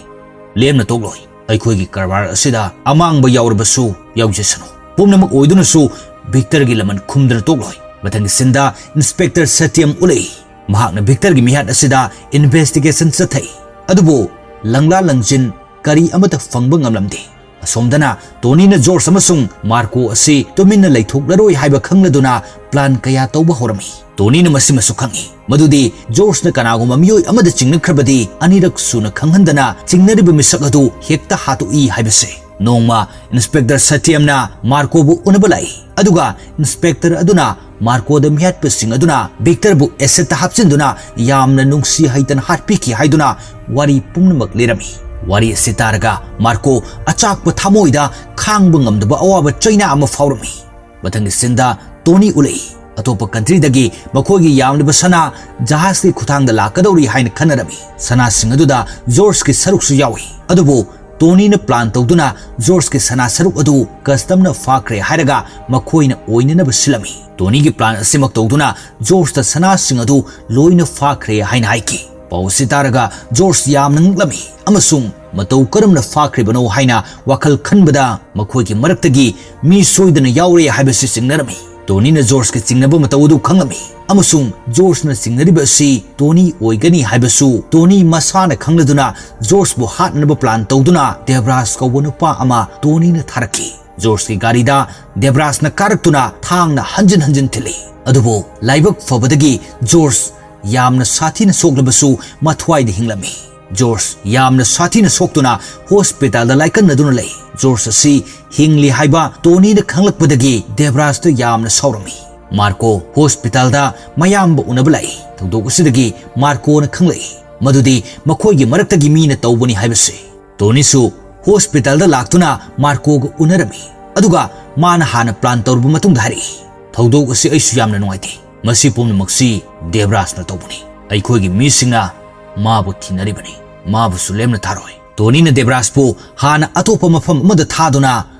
ꯂꯦꯝꯅ ꯇꯣꯛꯂꯣꯏ꯫ ꯑꯩꯈꯣꯏꯒꯤ ꯀꯔꯕꯥꯔ ꯑꯁꯤꯗ ꯑꯃꯥꯡꯕ ꯌꯥꯎꯔꯕꯁꯨ ꯌꯥꯎꯖꯁꯅꯨ꯫ ꯄꯨꯝꯅꯃꯛ ꯑꯣꯏꯗꯨꯅꯁꯨ ꯚꯤꯛꯇꯔꯒꯤ ꯂꯃꯟ ꯈꯨꯝꯗꯅ ꯇꯣꯛꯂꯣꯏ꯫" ꯃꯊꯪꯒꯤ ꯁꯤꯟꯗ ꯏꯟꯁꯄꯦꯛꯇꯔ ꯁꯇ꯭ꯌꯝ ꯎꯠꯂꯛꯏ꯫ ꯃꯍꯥꯛꯅ ꯚꯤꯛꯇꯔꯒꯤ ꯃꯤꯍꯥꯠ ꯑꯁꯤꯗ ꯏꯟꯚꯦꯁꯇꯤꯒꯦꯁꯟ ꯆꯠꯊꯩ, ꯑꯗꯨꯕꯨ ꯂꯪꯂꯥ ꯂꯪꯖꯤꯟ ꯀꯔꯤ ꯑꯃꯠꯇ ꯐꯪꯕ ꯉꯝꯂꯝꯗꯦ꯫ ꯑꯁꯣꯝꯗꯅ ꯇꯣꯅꯤꯅ ꯖꯣꯔꯖ ꯑꯃꯁꯨꯡ ꯃꯥꯔꯀꯣ ꯑꯁꯤ ꯇꯨꯃꯤꯟꯅ ꯂꯩꯊꯣꯛꯂꯔꯣꯏ ꯍꯥꯏꯕ ꯈꯪꯂꯗꯨꯅ ꯄ꯭ꯂꯥꯟ ꯀꯌꯥ ꯇꯧꯕ ꯍꯧꯔꯝꯃꯤ꯫ ꯇꯣꯅꯤꯅ ꯃꯁꯤꯃꯁꯨ ꯈꯪꯏ ꯃꯗꯨꯗꯤ ꯖꯣꯔꯖꯅ ꯀꯅꯥꯒꯨꯝꯕ ꯃꯤꯑꯣꯏ ꯑꯃꯗ ꯆꯤꯡꯅꯈ꯭ꯔꯕꯗꯤ ꯑꯅꯤꯔꯛ ꯁꯨꯅ ꯈꯪꯍꯟꯗꯅ ꯆꯤꯡꯅꯔꯤꯕ ꯃꯤꯁꯛ ꯑꯗꯨ ꯍꯦꯛꯇ ꯍꯥꯠꯇꯣꯛꯏ ꯍꯥꯏꯕꯁꯤ꯫ ꯅꯣꯡꯃ ꯏꯟꯁꯄꯦꯛꯇꯔ ꯁꯇ꯭ꯌꯝꯅ ꯃꯥꯔꯀꯣꯕꯨ ꯎꯅꯕ ꯂꯥꯛꯏ, ꯑꯗꯨꯒ ꯏꯟꯁꯄꯦꯛꯇꯔ ꯑꯗꯨꯅ ꯃꯥꯔꯀꯣꯗ ꯃꯤꯍꯥꯠꯄꯁꯤꯡ ꯑꯗꯨꯅ ꯚꯤꯛꯇꯔꯕꯨ ꯑꯦꯁꯤꯗꯇ ꯍꯥꯞꯆꯤꯟꯗꯨꯅ ꯌꯥꯝꯅ ꯅꯨꯡꯁꯤ ꯍꯩꯇꯅ ꯍꯥꯠꯄꯤꯈꯤ ꯍꯥꯏꯗꯨꯅ ꯋꯥꯔꯤ ꯄꯨꯝꯅꯃꯛ ꯂꯤꯔꯝꯃꯤ꯫ ꯋꯥꯔꯤ ꯑꯁꯤ ꯇꯥꯔꯒ ꯃꯥꯔꯀꯣ ꯑꯆꯥꯛꯄ ꯊꯃꯣꯏꯗ ꯈꯥꯡꯕ ꯉꯝꯗꯕ ꯑꯋꯥꯕ ꯆꯩꯅꯥ ꯑꯃ ꯐꯥꯎꯔꯝꯃꯤ꯫ ꯃꯊꯪꯒꯤ ꯁꯤꯟꯗ ꯇꯣꯅꯤ ꯎꯠꯂꯛꯏ꯫ ꯑꯇꯣꯞꯄ ꯀꯟꯇ꯭ꯔꯤꯗꯒꯤ ꯃꯈꯣꯏꯒꯤ ꯌꯥꯝꯂꯕ ꯁꯅꯥ ꯖꯍꯥꯖꯀꯤ ꯈꯨꯊꯥꯡꯗ ꯂꯥꯛꯀꯗꯧꯔꯤ ꯍꯥꯏꯅ ꯈꯟꯅꯔꯝꯃꯤ꯫ ꯁꯅꯥꯁꯤꯡ ꯑꯗꯨꯗ ꯖꯣꯔꯖꯀꯤ ꯁꯔꯨꯛꯁꯨ ꯌꯥꯎꯏ꯫ ꯑꯗꯨꯕꯨ ꯇꯣꯅꯤꯅ ꯄ꯭ꯂꯥꯟ ꯇꯧꯗꯨꯅ ꯖꯣꯔꯖꯀꯤ ꯁꯅꯥ ꯁꯔꯨꯛ ꯑꯗꯨ ꯀꯁꯇꯝꯅ ꯐꯥꯈ꯭ꯔꯦ ꯍꯥꯏꯔꯒ ꯃꯈꯣꯏꯅ ꯑꯣꯏꯅꯅꯕ ꯁꯤꯜꯂꯝꯃꯤ꯫ ꯇꯣꯅꯤꯒꯤ ꯄ꯭ꯂꯥꯟ ꯑꯁꯤꯃꯛ ꯇꯧꯗꯨꯅ ꯖꯣꯔꯖꯇ ꯁꯅꯥꯁꯤꯡ ꯑꯗꯨ ꯂꯣꯏꯅ ꯐꯥꯈ꯭ꯔꯦ ꯍꯥꯏꯅ ꯍꯥꯏꯈꯤ꯫ ꯄꯥꯎ ꯑꯁꯤ ꯇꯥꯔꯒ ꯖꯣꯔꯖ ꯌꯥꯝꯅ ꯉꯛꯂꯝꯃꯤ ꯑꯃꯁꯨꯡ ꯃꯇꯧ ꯀꯔꯝꯅ ꯐꯥꯈ꯭ꯔꯤꯕꯅꯣ ꯍꯥꯏꯅ ꯋꯥꯈꯜ ꯈꯟꯕꯗ ꯃꯈꯣꯏꯒꯤ ꯃꯔꯛꯇꯒꯤ ꯃꯤ ꯁꯣꯏꯗꯅ ꯌꯥꯎꯔꯦ ꯍꯥꯏꯕꯁꯤ ꯆꯤꯡꯅꯔꯝꯃꯤ꯫ ꯇꯣꯅꯤꯅ ꯖꯣꯔꯖꯀꯤ ꯆꯤꯡꯅꯕ ꯃꯇꯧ ꯑꯗꯨ ꯈꯪꯂꯝꯃꯤ ꯑꯃꯁꯨꯡ ꯖꯣꯔꯖꯅ ꯆꯤꯡꯅꯔꯤꯕ ꯑꯁꯤ ꯇꯣꯅꯤ ꯑꯣꯏꯒꯅꯤ ꯍꯥꯏꯕꯁꯨ ꯇꯣꯅꯤ ꯃꯁꯥꯅ ꯈꯪꯂꯗꯨꯅ ꯖꯣꯔꯖꯕꯨ ꯍꯥꯠꯅꯅꯕ ꯄ꯭ꯂꯥꯟ ꯇꯧꯗꯨꯅ ꯗꯦꯕ꯭ꯔꯥꯖ ꯀꯧꯕ ꯅꯨꯄꯥ ꯑꯃ ꯇꯣꯅꯤꯅ ꯊꯥꯔꯛꯈꯤ꯫ ꯖꯣꯔꯖꯀꯤ ꯒꯥꯔꯤꯗ ꯗꯦꯕ꯭ꯔꯥꯖꯅ ꯀꯥꯔꯛꯇꯨꯅ ꯊꯥꯡꯅ ꯍꯟꯖꯤꯟ ꯍꯟꯖꯤꯟ ꯊꯤꯜꯂꯤ꯫ ꯑꯗꯨꯕꯨ ꯂꯥꯏꯕꯛ ꯐꯕꯗꯒꯤ ꯖꯣꯔꯖ ꯌꯥꯝꯅ ꯁꯥꯊꯤꯅ ꯁꯣꯛꯂꯕꯁꯨ ꯃꯊ꯭ꯋꯥꯏꯗ ꯍꯤꯡꯂꯝꯃꯤ꯫ ꯖꯣꯔꯖ ꯌꯥꯝꯅ ꯁꯥꯊꯤꯅ ꯁꯣꯛꯇꯨꯅ ꯍꯣꯁꯄꯤꯇꯥꯜꯗ ꯂꯥꯏꯀꯠꯅꯗꯨꯅ ꯂꯩ꯫ ꯖꯣꯔꯖ ꯑꯁꯤ ꯍꯤꯡꯂꯤ ꯍꯥꯏꯕ ꯇꯣꯅꯤꯅ ꯈꯪꯂꯛꯄꯗꯒꯤ ꯗꯦꯕ꯭ꯔꯥꯖꯇ ꯌꯥꯝꯅ ꯁꯥꯎꯔꯝꯃꯤ꯫ ꯃꯥꯔꯀꯣ ꯍꯣꯁꯄꯤꯇꯥꯜꯗ ꯃꯌꯥꯝꯕ ꯎꯅꯕ ꯂꯥꯛꯏ꯫ ꯊꯧꯗꯣꯛ ꯑꯁꯤꯗꯒꯤ ꯃꯥꯔꯀꯣꯅ ꯈꯪꯂꯛꯏ ꯃꯗꯨꯗꯤ ꯃꯈꯣꯏꯒꯤ ꯃꯔꯛꯇꯒꯤ ꯃꯤꯅ ꯇꯧꯕꯅꯤ ꯍꯥꯏꯕꯁꯤ꯫ ꯇꯣꯅꯤꯁꯨ ꯍꯣꯁꯄꯤꯇꯥꯜꯗ ꯂꯥꯛꯇꯨꯅ ꯃꯥꯔꯀꯣꯒ ꯎꯅꯔꯝꯃꯤ, ꯑꯗꯨꯒ ꯃꯥꯅ ꯍꯥꯟꯅ ꯄ꯭ꯂꯥꯟ ꯇꯧꯔꯕ ꯃꯇꯨꯡꯗ ꯍꯥꯏꯔꯛꯏ, "ꯊꯧꯗꯣꯛ ꯑꯁꯤ ꯑꯩꯁꯨ ꯌꯥꯝꯅ ꯅꯨꯡꯉꯥꯏꯇꯦ꯫ ꯃꯁꯤ ꯄꯨꯝꯅꯃꯛꯁꯤ ꯗꯦꯕ꯭ꯔꯥꯖꯅ ꯇꯧꯕꯅꯤ꯫ ꯑꯩꯈꯣꯏꯒꯤ ꯃꯤꯁꯤꯡꯅ ꯃꯥꯕꯨ ꯊꯤꯅꯔꯤꯕꯅꯤ꯫ ꯃꯥꯕꯨꯁꯨ ꯂꯦꯝꯅ ꯊꯥꯔꯣꯏ꯫" ꯇꯣꯅꯤꯅ ꯗꯦꯕ꯭ꯔꯥꯖꯄꯨ ꯍꯥꯟꯅ ꯑꯇꯣꯞꯄ ꯃꯐꯝ ꯑꯃꯗ ꯊꯥꯗꯨꯅ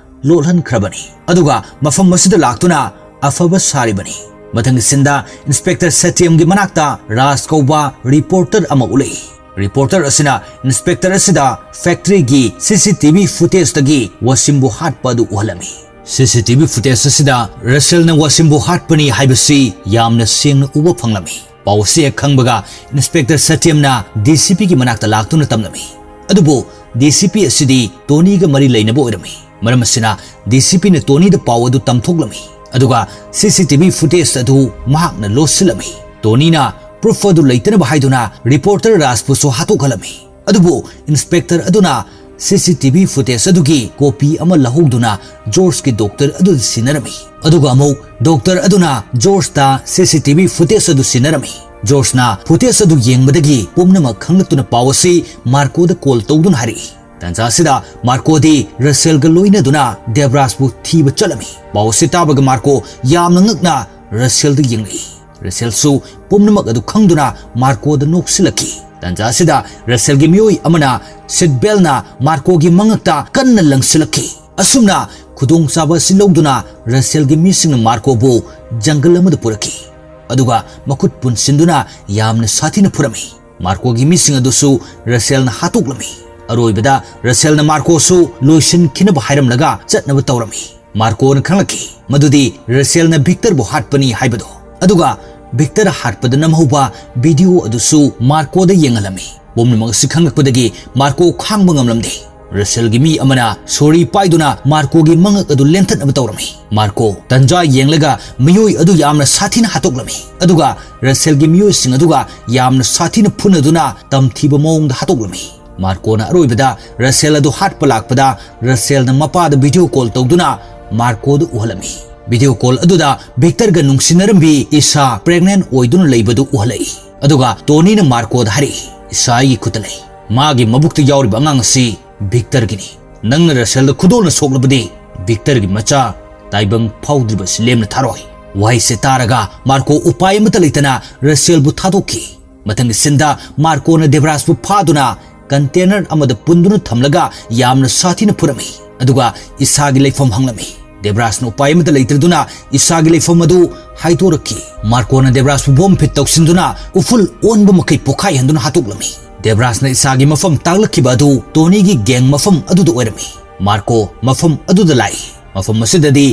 ꯂꯣꯠꯍꯟꯈ꯭ꯔꯕꯅꯤ, ꯑꯗꯨꯒ ꯃꯐꯝ ꯑꯁꯤꯗ ꯂꯥꯛꯇꯨꯅ ꯑꯐꯕ ꯁꯥꯔꯤꯕꯅꯤ꯫ ꯃꯊꯪꯒꯤ ꯁꯤꯟꯗ ꯏꯟꯁꯄꯦꯛꯇꯔ ꯁꯇ꯭ꯌꯝꯒꯤ ꯃꯅꯥꯛꯇ ꯔꯥꯖ ꯀꯧꯕ ꯔꯤꯄꯣꯔꯇꯔ ꯑꯃ ꯎꯠꯂꯛꯏ꯫ ꯔꯤꯄꯣꯔꯇꯔ ꯑꯁꯤꯅ ꯏꯟꯁꯄꯦꯛꯇꯔ ꯑꯁꯤꯗ ꯐꯦꯛꯇꯔꯤꯒꯤ ꯁꯤ ꯁꯤ ꯇꯤ ꯚꯤ ꯐꯨꯇꯦꯖꯇꯒꯤ ꯋꯥꯁꯤꯝꯕꯨ ꯍꯥꯠꯄ ꯑꯗꯨ ꯎꯍꯜꯂꯝꯃꯤ꯫ ꯁꯤ ꯁꯤ ꯇꯤ ꯚꯤ ꯐꯨꯇꯦꯖ ꯑꯁꯤꯗ ꯔꯁꯦꯜꯅ ꯋꯥꯁꯤꯝꯕꯨ ꯍꯥꯠꯄꯅꯤ ꯍꯥꯏꯕꯁꯤ ꯌꯥꯝꯅ ꯁꯦꯡꯅ ꯎꯕ ꯐꯪꯂꯝꯃꯤ꯫ ꯄꯥꯎ ꯑꯁꯤ ꯍꯦꯛ ꯈꯪꯕꯒ ꯏꯟꯁꯄꯦꯛꯇꯔ ꯁꯇ꯭ꯌꯝꯅ ꯗꯤ ꯁꯤ ꯄꯤꯒꯤ ꯃꯅꯥꯛꯇ ꯂꯥꯛꯇꯨꯅ ꯇꯝꯂꯝꯃꯤ꯫ ꯑꯗꯨꯕꯨ ꯗꯤ ꯁꯤ ꯄꯤ ꯑꯁꯤꯗꯤ ꯇꯣꯅꯤꯒ ꯃꯔꯤ ꯂꯩꯅꯕ ꯑꯣꯏꯔꯝꯃꯤ꯫ ꯃꯔꯝ ꯑꯁꯤꯅ ꯗꯤ ꯁꯤ ꯄꯤꯅ ꯇꯣꯅꯤꯗ ꯄꯥꯎ ꯑꯗꯨ ꯇꯝꯊꯣꯛꯂꯝꯃꯤ, ꯑꯗꯨꯒ ꯁꯤ ꯁꯤ ꯇꯤ ꯚꯤ ꯐꯨꯇꯦꯖ ꯑꯗꯨ ꯃꯍꯥꯛꯅ ꯂꯣꯠꯁꯤꯜꯂꯝꯃꯤ꯫ ꯇꯣꯅꯤꯅ ꯄ꯭ꯔꯨꯐ ꯑꯗꯨ ꯂꯩꯇꯅꯕ ꯍꯥꯏꯗꯨꯅ ꯔꯤꯄꯣꯔꯇꯔ ꯔꯥꯖꯄꯨꯁꯨ ꯍꯥꯠꯇꯣꯛꯍꯜꯂꯝꯃꯤ꯫ ꯑꯗꯨꯕꯨ ꯏꯟꯁꯄꯦꯛꯇꯔ ꯑꯗꯨꯅ ꯁꯤ ꯁꯤ ꯇꯤ ꯚꯤ ꯐꯨꯇꯦꯖ ꯑꯗꯨꯒꯤ ꯀꯣꯄꯤ ꯑꯃ ꯂꯧꯍꯧꯗꯨꯅ ꯖꯣꯔꯖꯀꯤ ꯗꯣꯛꯇꯔ ꯑꯗꯨꯗ ꯁꯤꯟꯅꯔꯝꯃꯤ꯫ ꯑꯗꯨꯒ ꯑꯃꯨꯛ ꯗꯣꯛꯇꯔ ꯑꯗꯨꯅ ꯖꯣꯔꯖꯇ ꯁꯤ ꯁꯤ ꯇꯤ ꯚꯤ ꯐꯨꯇꯦꯖ ꯑꯗꯨ ꯁꯤꯟꯅꯔꯝꯃꯤ꯫ ꯖꯣꯔꯖꯅ ꯐꯨꯇꯦꯖ ꯑꯗꯨ ꯌꯦꯡꯕꯗꯒꯤ ꯄꯨꯝꯅꯃꯛ ꯈꯪꯂꯛꯇꯨꯅ ꯄꯥꯎ ꯑꯁꯤ ꯃꯥꯔꯀꯣꯗ ꯀꯣꯜ ꯇꯧꯗꯨꯅ ꯍꯥꯏꯔꯛꯏ꯫ ꯇꯥꯟꯖꯥ ꯑꯁꯤꯗ ꯃꯥꯔꯀꯣꯗꯤ ꯔꯁꯦꯜꯒ ꯂꯣꯏꯅꯗꯨꯅ ꯗꯦꯕ꯭ꯔꯥꯖꯄꯨ ꯊꯤꯕ ꯆꯠꯂꯝꯃꯤ꯫ ꯄꯥꯎ ꯑꯁꯤ ꯇꯥꯕꯒ ꯃꯥꯔꯀꯣ ꯌꯥꯝꯅ ꯉꯛꯅ ꯔꯁꯦꯜꯗ ꯌꯦꯡꯂꯛꯏ꯫ ꯔꯁꯦꯜꯁꯨ ꯄꯨꯝꯅꯃꯛ ꯑꯗꯨ ꯈꯪꯗꯨꯅ ꯃꯥꯔꯀꯣꯗ ꯅꯣꯛꯁꯤꯜꯂꯛꯈꯤ꯫ ꯇꯥꯟꯖꯥ ꯑꯁꯤꯗ ꯔꯁꯦꯜꯒꯤ ꯃꯤꯑꯣꯏ ꯑꯃꯅ ꯁꯤꯠ ꯕꯦꯜꯅ ꯃꯥꯔꯀꯣꯒꯤ ꯃꯉꯛꯇ ꯀꯟꯅ ꯂꯪꯁꯤꯜꯂꯛꯈꯤ꯫ ꯑꯁꯨꯝꯅ ꯈꯨꯗꯣꯡꯆꯥꯕ ꯑꯁꯤ ꯂꯧꯗꯨꯅ ꯔꯁꯦꯜꯒꯤ ꯃꯤꯁꯤꯡꯅ ꯃꯥꯔꯀꯣꯕꯨ ꯖꯪꯒꯜ ꯑꯃꯗ ꯄꯨꯔꯛꯈꯤ, ꯑꯗꯨꯒ ꯃꯈꯨꯠ ꯄꯨꯟꯁꯤꯟꯗꯨꯅ ꯌꯥꯝꯅ ꯁꯥꯊꯤꯅ ꯐꯨꯔꯝꯃꯤ꯫ ꯃꯥꯔꯀꯣꯒꯤ ꯃꯤꯁꯤꯡ ꯑꯗꯨꯁꯨ ꯔꯁꯦꯜꯅ ꯍꯥꯠꯇꯣꯛꯂꯝꯃꯤ꯫ ꯑꯔꯣꯏꯕꯗ ꯔꯁꯦꯜꯅ ꯃꯥꯔꯀꯣꯁꯨ ꯂꯣꯏꯁꯤꯟꯈꯤꯅꯕ ꯍꯥꯏꯔꯝꯂꯒ ꯆꯠꯅꯕ ꯇꯧꯔꯝꯃꯤ꯫ ꯃꯥꯔꯀꯣꯅ ꯈꯪꯂꯛꯈꯤ ꯃꯗꯨꯗꯤ ꯔꯁꯦꯜꯅ ꯚꯤꯛꯇꯔꯕꯨ ꯍꯥꯠꯄꯅꯤ ꯍꯥꯏꯕꯗꯣ꯫ ꯑꯗꯨꯒ ꯚꯤꯛꯇꯔ ꯍꯥꯠꯄꯗ ꯅꯝꯍꯧꯕ ꯚꯤꯗꯤꯑꯣ ꯑꯗꯨꯁꯨ ꯃꯥꯔꯀꯣꯗ ꯌꯦꯡꯍꯜꯂꯝꯃꯤ꯫ ꯄꯨꯝꯅꯃꯛ ꯑꯁꯤ ꯈꯪꯂꯛꯄꯗꯒꯤ ꯃꯥꯔꯀꯣ ꯈꯥꯡꯕ ꯉꯝꯂꯝꯗꯦ꯫ ꯔꯁꯦꯜꯒꯤ ꯃꯤ ꯑꯃꯅ ꯁꯣꯔꯤ ꯄꯥꯏꯗꯨꯅ ꯃꯥꯔꯀꯣꯒꯤ ꯃꯉꯛ ꯑꯗꯨ ꯂꯦꯟꯊꯠꯅꯕ ꯇꯧꯔꯝꯃꯤ꯫ ꯃꯥꯔꯀꯣ ꯇꯟꯖꯥ ꯌꯦꯡꯂꯒ ꯃꯤꯑꯣꯏ ꯑꯗꯨ ꯌꯥꯝꯅ ꯁꯥꯊꯤꯅ ꯍꯥꯠꯇꯣꯛꯂꯝꯃꯤ, ꯑꯗꯨꯒ ꯔꯁꯦꯜꯒꯤ ꯃꯤꯑꯣꯏꯁꯤꯡ ꯑꯗꯨꯒ ꯌꯥꯝꯅ ꯁꯥꯊꯤꯅ ꯐꯨꯅꯗꯨꯅ ꯇꯝꯊꯤꯕ ꯃꯑꯣꯡꯗ ꯍꯥꯠꯇꯣꯛꯂꯝꯃꯤ꯫ ꯃꯥꯔꯀꯣꯅ ꯑꯔꯣꯏꯕꯗ ꯔꯁꯦꯜ ꯑꯗꯨ ꯍꯥꯠꯄ ꯂꯥꯛꯄꯗ ꯔꯁꯦꯜꯅ ꯃꯄꯥꯗ ꯚꯤꯗꯤꯑꯣ ꯀꯣꯜ ꯇꯧꯗꯨꯅ ꯃꯥꯔꯀꯣꯗ ꯎꯍꯜꯂꯝꯃꯤ꯫ ꯚꯤꯗꯤꯑꯣ ꯀꯣꯜ ꯑꯗꯨꯗ ꯚꯤꯛꯇꯔꯒ ꯅꯨꯡꯁꯤꯅꯔꯝꯕꯤ ꯏꯁꯥ ꯄ꯭ꯔꯦꯒꯅꯦꯟ ꯑꯣꯏꯗꯨꯅ ꯂꯩꯕꯗꯨ ꯎꯍꯜꯂꯛꯏ꯫ ꯑꯗꯨꯒ ꯇꯣꯅꯤꯅ ꯃꯥꯔꯀꯣꯗ ꯍꯥꯏꯔꯛꯏ, "ꯏꯁꯥ ꯑꯩꯒꯤ ꯈꯨꯠꯇ ꯂꯩ꯫ ꯃꯥꯒꯤ ꯃꯕꯨꯛꯇ ꯌꯥꯎꯔꯤꯕ ꯑꯉꯥꯡ ꯑꯁꯤ ꯚꯤꯛꯇꯔꯒꯤꯅꯤ꯫ ꯅꯪꯅ ꯔꯁꯦꯜꯗ ꯈꯨꯗꯣꯜꯅ ꯁꯣꯛꯂꯕꯗꯤ ꯚꯤꯛꯇꯔꯒꯤ ꯃꯆꯥ ꯇꯥꯏꯕꯪ ꯐꯥꯎꯗ꯭ꯔꯤꯕ ꯑꯁꯤ ꯂꯦꯝꯅ ꯊꯥꯔꯣꯏ꯫" ꯋꯥꯍꯩꯁꯦ ꯇꯥꯔꯒ ꯃꯥꯔꯀꯣ ꯎꯄꯥꯏ ꯑꯃꯠꯇ ꯂꯩꯇꯅ ꯔꯁꯦꯜꯕꯨ ꯊꯥꯗꯣꯛꯈꯤ꯫ ꯃꯊꯪꯒꯤ ꯁꯤꯟꯗ ꯃꯥꯔꯀꯣꯅ ꯗꯦꯕ꯭ꯔꯥꯖꯄꯨ ꯐꯥꯗꯨꯅ ꯀꯟꯇꯦꯅꯔ ꯑꯃꯗ ꯄꯨꯟꯗꯨꯅ ꯊꯝꯂꯒ ꯌꯥꯝꯅ ꯁꯥꯊꯤꯅ ꯐꯨꯔꯝꯃꯤ꯫ ꯑꯗꯨꯒ ꯏꯁꯥꯒꯤ ꯂꯩꯐꯝ ꯍꯪꯂꯝꯃꯤ꯫ ꯗꯦꯕ꯭ꯔꯥꯖꯅ ꯎꯄꯥꯏ ꯑꯃꯠꯇ ꯂꯩꯇ꯭ꯔꯗꯨꯅ ꯏꯁꯥꯒꯤ ꯂꯩꯐꯝ ꯑꯗꯨ ꯍꯥꯏꯗꯣꯔꯛꯈꯤ꯫ ꯃꯥꯔꯀꯣꯅ ꯗꯦꯕ꯭ꯔꯥꯖꯄꯨ ꯕꯣꯝ ꯐꯤꯠ ꯇꯧꯁꯤꯟꯗꯨꯅ ꯎꯐꯨꯜ ꯑꯣꯟꯕ ꯃꯈꯩ ꯄꯣꯈꯥꯏꯍꯟꯗꯨꯅ ꯍꯥꯠꯇꯣꯛꯂꯝꯃꯤ꯫ ꯗꯦꯕ꯭ꯔꯥꯖꯅ ꯏꯁꯥꯒꯤ ꯃꯐꯝ ꯇꯥꯛꯂꯛꯈꯤꯕ ꯑꯗꯨ ꯇꯣꯅꯤꯒꯤ ꯒꯦꯡ ꯃꯐꯝ ꯑꯗꯨꯗ ꯑꯣꯏꯔꯝꯃꯤ꯫ ꯃꯥꯔꯀꯣ ꯃꯐꯝ ꯑꯗꯨꯗ ꯂꯥꯛꯏ꯫ ꯃꯐꯝ ꯑꯁꯤꯗꯗꯤ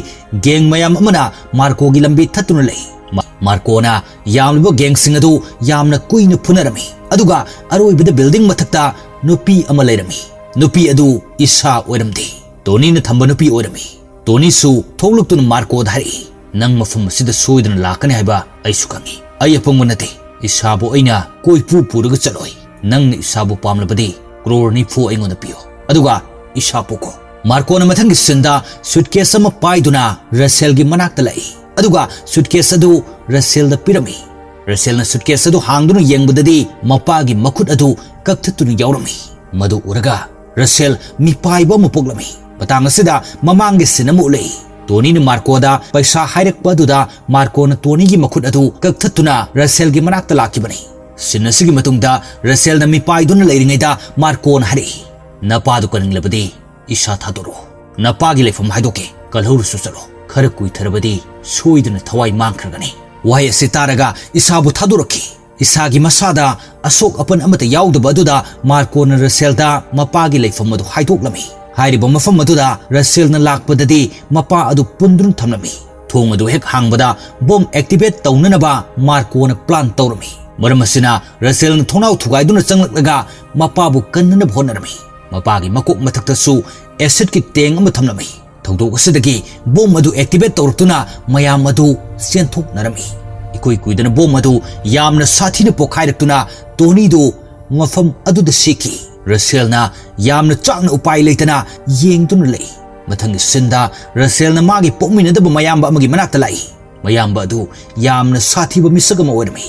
ꯒꯦꯡ ꯃꯌꯥꯝ ꯑꯃꯅ ꯃꯥꯔꯀꯣꯒꯤ ꯂꯝꯕꯤ ꯊꯠꯇꯨꯅ ꯂꯩ꯫ ꯃꯥ-, ꯃꯥꯔꯀꯣꯅ ꯌꯥꯝꯂꯕ ꯒꯦꯡꯁꯤꯡ ꯑꯗꯨ ꯌꯥꯝꯅ ꯀꯨꯏꯅ ꯐꯨꯅꯔꯝꯃꯤ, ꯑꯗꯨꯒ ꯑꯔꯣꯏꯕꯗ ꯕꯤꯜꯗꯤꯡ ꯃꯊꯛꯇ ꯅꯨꯄꯤ ꯑꯃ ꯂꯩꯔꯝꯃꯤ꯫ ꯅꯨꯄꯤ ꯑꯗꯨ ꯏꯁꯥ ꯑꯣꯏꯔꯝꯗꯦ, ꯇꯣꯅꯤꯅ ꯊꯝꯕ ꯅꯨꯄꯤ ꯑꯣꯏꯔꯝꯃꯤ꯫ ꯇꯣꯅꯤꯁꯨ ꯊꯣꯛꯂꯛꯇꯨꯅ ꯃꯥꯔꯀꯣꯗ ꯍꯥꯏꯔꯛꯏ, "ꯅꯪ ꯃꯐꯝ ꯑꯁꯤꯗ ꯁꯣꯏꯗꯅ ꯂꯥꯛꯀꯅꯤ ꯍꯥꯏꯕ ꯑꯩꯁꯨ ꯈꯪꯏ꯫ ꯑꯩ ꯑꯄꯪꯕ ꯅꯠꯇꯦ꯫ ꯏꯁꯥꯕꯨ ꯑꯩꯅ ꯀꯣꯏꯄꯨ ꯄꯨꯔꯒ ꯆꯠꯂꯣꯏ꯫ ꯅꯪꯅ ꯏꯁꯥꯕꯨ ꯄꯥꯝꯂꯕꯗꯤ ꯀ꯭ꯔꯣꯔ ꯅꯤꯐꯨ ꯑꯩꯉꯣꯟꯗ ꯄꯤꯌꯨ, ꯑꯗꯨꯒ ꯏꯁꯥ ꯄꯨꯈꯣ꯫" ꯃꯥꯔꯀꯣꯅ ꯃꯊꯪꯒꯤ ꯁꯤꯟꯗ ꯁꯨꯠꯀꯦꯁ ꯑꯃ ꯄꯥꯏꯗꯨꯅ ꯔꯁꯦꯜꯒꯤ ꯃꯅꯥꯛꯇ ꯂꯥꯛꯏ, ꯑꯗꯨꯒ ꯁꯨꯠꯀꯦꯁ ꯑꯗꯨ ꯔꯁꯦꯜꯗ ꯄꯤꯔꯝꯃꯤ꯫ ꯔꯁꯦꯜꯅ ꯁꯨꯠꯀꯦꯁ ꯑꯗꯨ ꯍꯥꯡꯗꯨꯅ ꯌꯦꯡꯕꯗꯗꯤ ꯃꯄꯥꯒꯤ ꯃꯈꯨꯠ ꯑꯗꯨ ꯀꯛꯊꯠꯇꯨꯅ ꯌꯥꯎꯔꯝꯃꯤ꯫ ꯃꯗꯨ ꯎꯔꯒ ꯔꯁꯦꯜ ꯃꯤꯄꯥꯏꯕ ꯑꯃ ꯄꯣꯛꯂꯝꯃꯤ꯫ ꯃꯇꯥꯡ ꯑꯁꯤꯗ ꯃꯃꯥꯡꯒꯤ ꯁꯤꯟ ꯑꯃ ꯎꯠꯂꯛꯏ꯫ ꯇꯣꯅꯤꯅ ꯃꯥꯔꯀꯣꯗ ꯄꯩꯁꯥ ꯍꯥꯏꯔꯛꯄ ꯑꯗꯨꯗ ꯃꯥꯔꯀꯣꯅ ꯇꯣꯅꯤꯒꯤ ꯃꯈꯨꯠ ꯑꯗꯨ ꯀꯛꯊꯠꯇꯨꯅ ꯔꯁꯦꯜꯒꯤ ꯃꯅꯥꯛꯇ ꯂꯥꯛꯈꯤꯕꯅꯤ꯫ ꯁꯤꯟ ꯑꯁꯤꯒꯤ ꯃꯇꯨꯡꯗ ꯔꯁꯦꯜꯅ ꯃꯤꯄꯥꯏꯗꯨꯅ ꯂꯩꯔꯤꯉꯩꯗ ꯃꯥꯔꯀꯣꯅ ꯍꯥꯏꯔꯛꯏ, "ꯅꯄꯥꯗꯨ ꯀꯟꯅꯤꯡꯂꯕꯗꯤ ꯏꯁꯥ ꯊꯥꯗꯣꯔꯛꯎ꯫ ꯅꯄꯥꯒꯤ ꯂꯩꯐꯝ ꯍꯥꯏꯗꯣꯛꯀꯦ, ꯀꯜꯍꯧꯔꯁꯨ ꯆꯠꯂꯣ꯫ ꯈꯔ ꯀꯨꯏꯊꯔꯕꯗꯤ ꯁꯣꯏꯗꯅ ꯊꯋꯥꯏ ꯃꯥꯡꯈ꯭ꯔꯒꯅꯤ꯫" ꯋꯥꯍꯩ ꯑꯁꯤ ꯇꯥꯔꯒ ꯏꯁꯥꯕꯨ ꯊꯥꯗꯣꯔꯛꯈꯤ꯫ ꯏꯁꯥꯒꯤ ꯃꯁꯥꯗ ꯑꯁꯣꯛ ꯑꯄꯟ ꯑꯃꯠꯇ ꯌꯥꯎꯗꯕ ꯑꯗꯨꯗ ꯃꯥꯔꯀꯣꯅ ꯔꯁꯦꯜꯗ ꯃꯄꯥꯒꯤ ꯂꯩꯐꯝ ꯑꯗꯨ ꯍꯥꯏꯗꯣꯛꯂꯝꯃꯤ꯫ ꯍꯥꯏꯔꯤꯕ ꯃꯐꯝ ꯑꯗꯨꯗ ꯔꯁꯦꯜꯅ ꯂꯥꯛꯄꯗꯗꯤ ꯃꯄꯥ ꯑꯗꯨ ꯄꯨꯟꯗꯨꯅ ꯊꯝꯂꯝꯃꯤ꯫ ꯊꯣꯡ ꯑꯗꯨ ꯍꯦꯛ ꯍꯥꯡꯕꯗ ꯕꯣꯝ ꯑꯦꯛꯇꯤꯚꯦꯠ ꯇꯧꯅꯅꯕ ꯃꯥꯔꯀꯣꯅ ꯄ꯭ꯂꯥꯟ ꯇꯧꯔꯝꯃꯤ꯫ ꯃꯔꯝ ꯑꯁꯤꯅ ꯔꯁꯦꯜꯅ ꯊꯣꯡꯅꯥꯎ ꯊꯨꯒꯥꯏꯗꯨꯅ ꯆꯪꯂꯛꯂꯒ ꯃꯄꯥꯕꯨ ꯀꯟꯅꯅꯕ ꯍꯣꯠꯅꯔꯝꯃꯤ꯫ ꯃꯄꯥꯒꯤ ꯃꯀꯣꯛ ꯃꯊꯛꯇꯁꯨ ꯑꯦꯁꯤꯗꯀꯤ ꯇꯦꯡ ꯑꯃ ꯊꯝꯂꯝꯃꯤ꯫ ꯊꯧꯗꯣꯛ ꯑꯁꯤꯗꯒꯤ ꯕꯣꯝ ꯑꯗꯨ ꯑꯦꯛꯇꯤꯚꯦꯠ ꯇꯧꯔꯛꯇꯨꯅ ꯃꯌꯥꯝ ꯑꯗꯨ ꯆꯦꯟꯊꯣꯛꯅꯔꯝꯃꯤ꯫ ꯏꯀꯨꯏ ꯀꯨꯏꯗꯅ ꯕꯣꯝ ꯑꯗꯨ ꯌꯥꯝꯅ ꯁꯥꯊꯤꯅ ꯄꯣꯈꯥꯏꯔꯛꯇꯨꯅ ꯇꯣꯅꯤꯗꯨ ꯃꯐꯝ ꯑꯗꯨꯗ ꯁꯤꯈꯤ꯫ ꯔꯁꯦꯜꯅ ꯌꯥꯝꯅ ꯆꯥꯛꯅ ꯎꯄꯥꯏ ꯂꯩꯇꯅ ꯌꯦꯡꯗꯨꯅ ꯂꯩ꯫ ꯃꯊꯪꯒꯤ ꯁꯤꯟꯗ ꯔꯁꯦꯜꯅ ꯃꯥꯒꯤ ꯄꯣꯛꯃꯤꯟꯅꯗꯕ ꯃꯌꯥꯝꯕ ꯑꯃꯒꯤ ꯃꯅꯥꯛꯇ ꯂꯥꯛꯏ꯫ ꯃꯌꯥꯝꯕ ꯑꯗꯨ ꯌꯥꯝꯅ ꯁꯥꯊꯤꯕ ꯃꯤꯁꯛ ꯑꯃ ꯑꯣꯏꯔꯝꯃꯤ꯫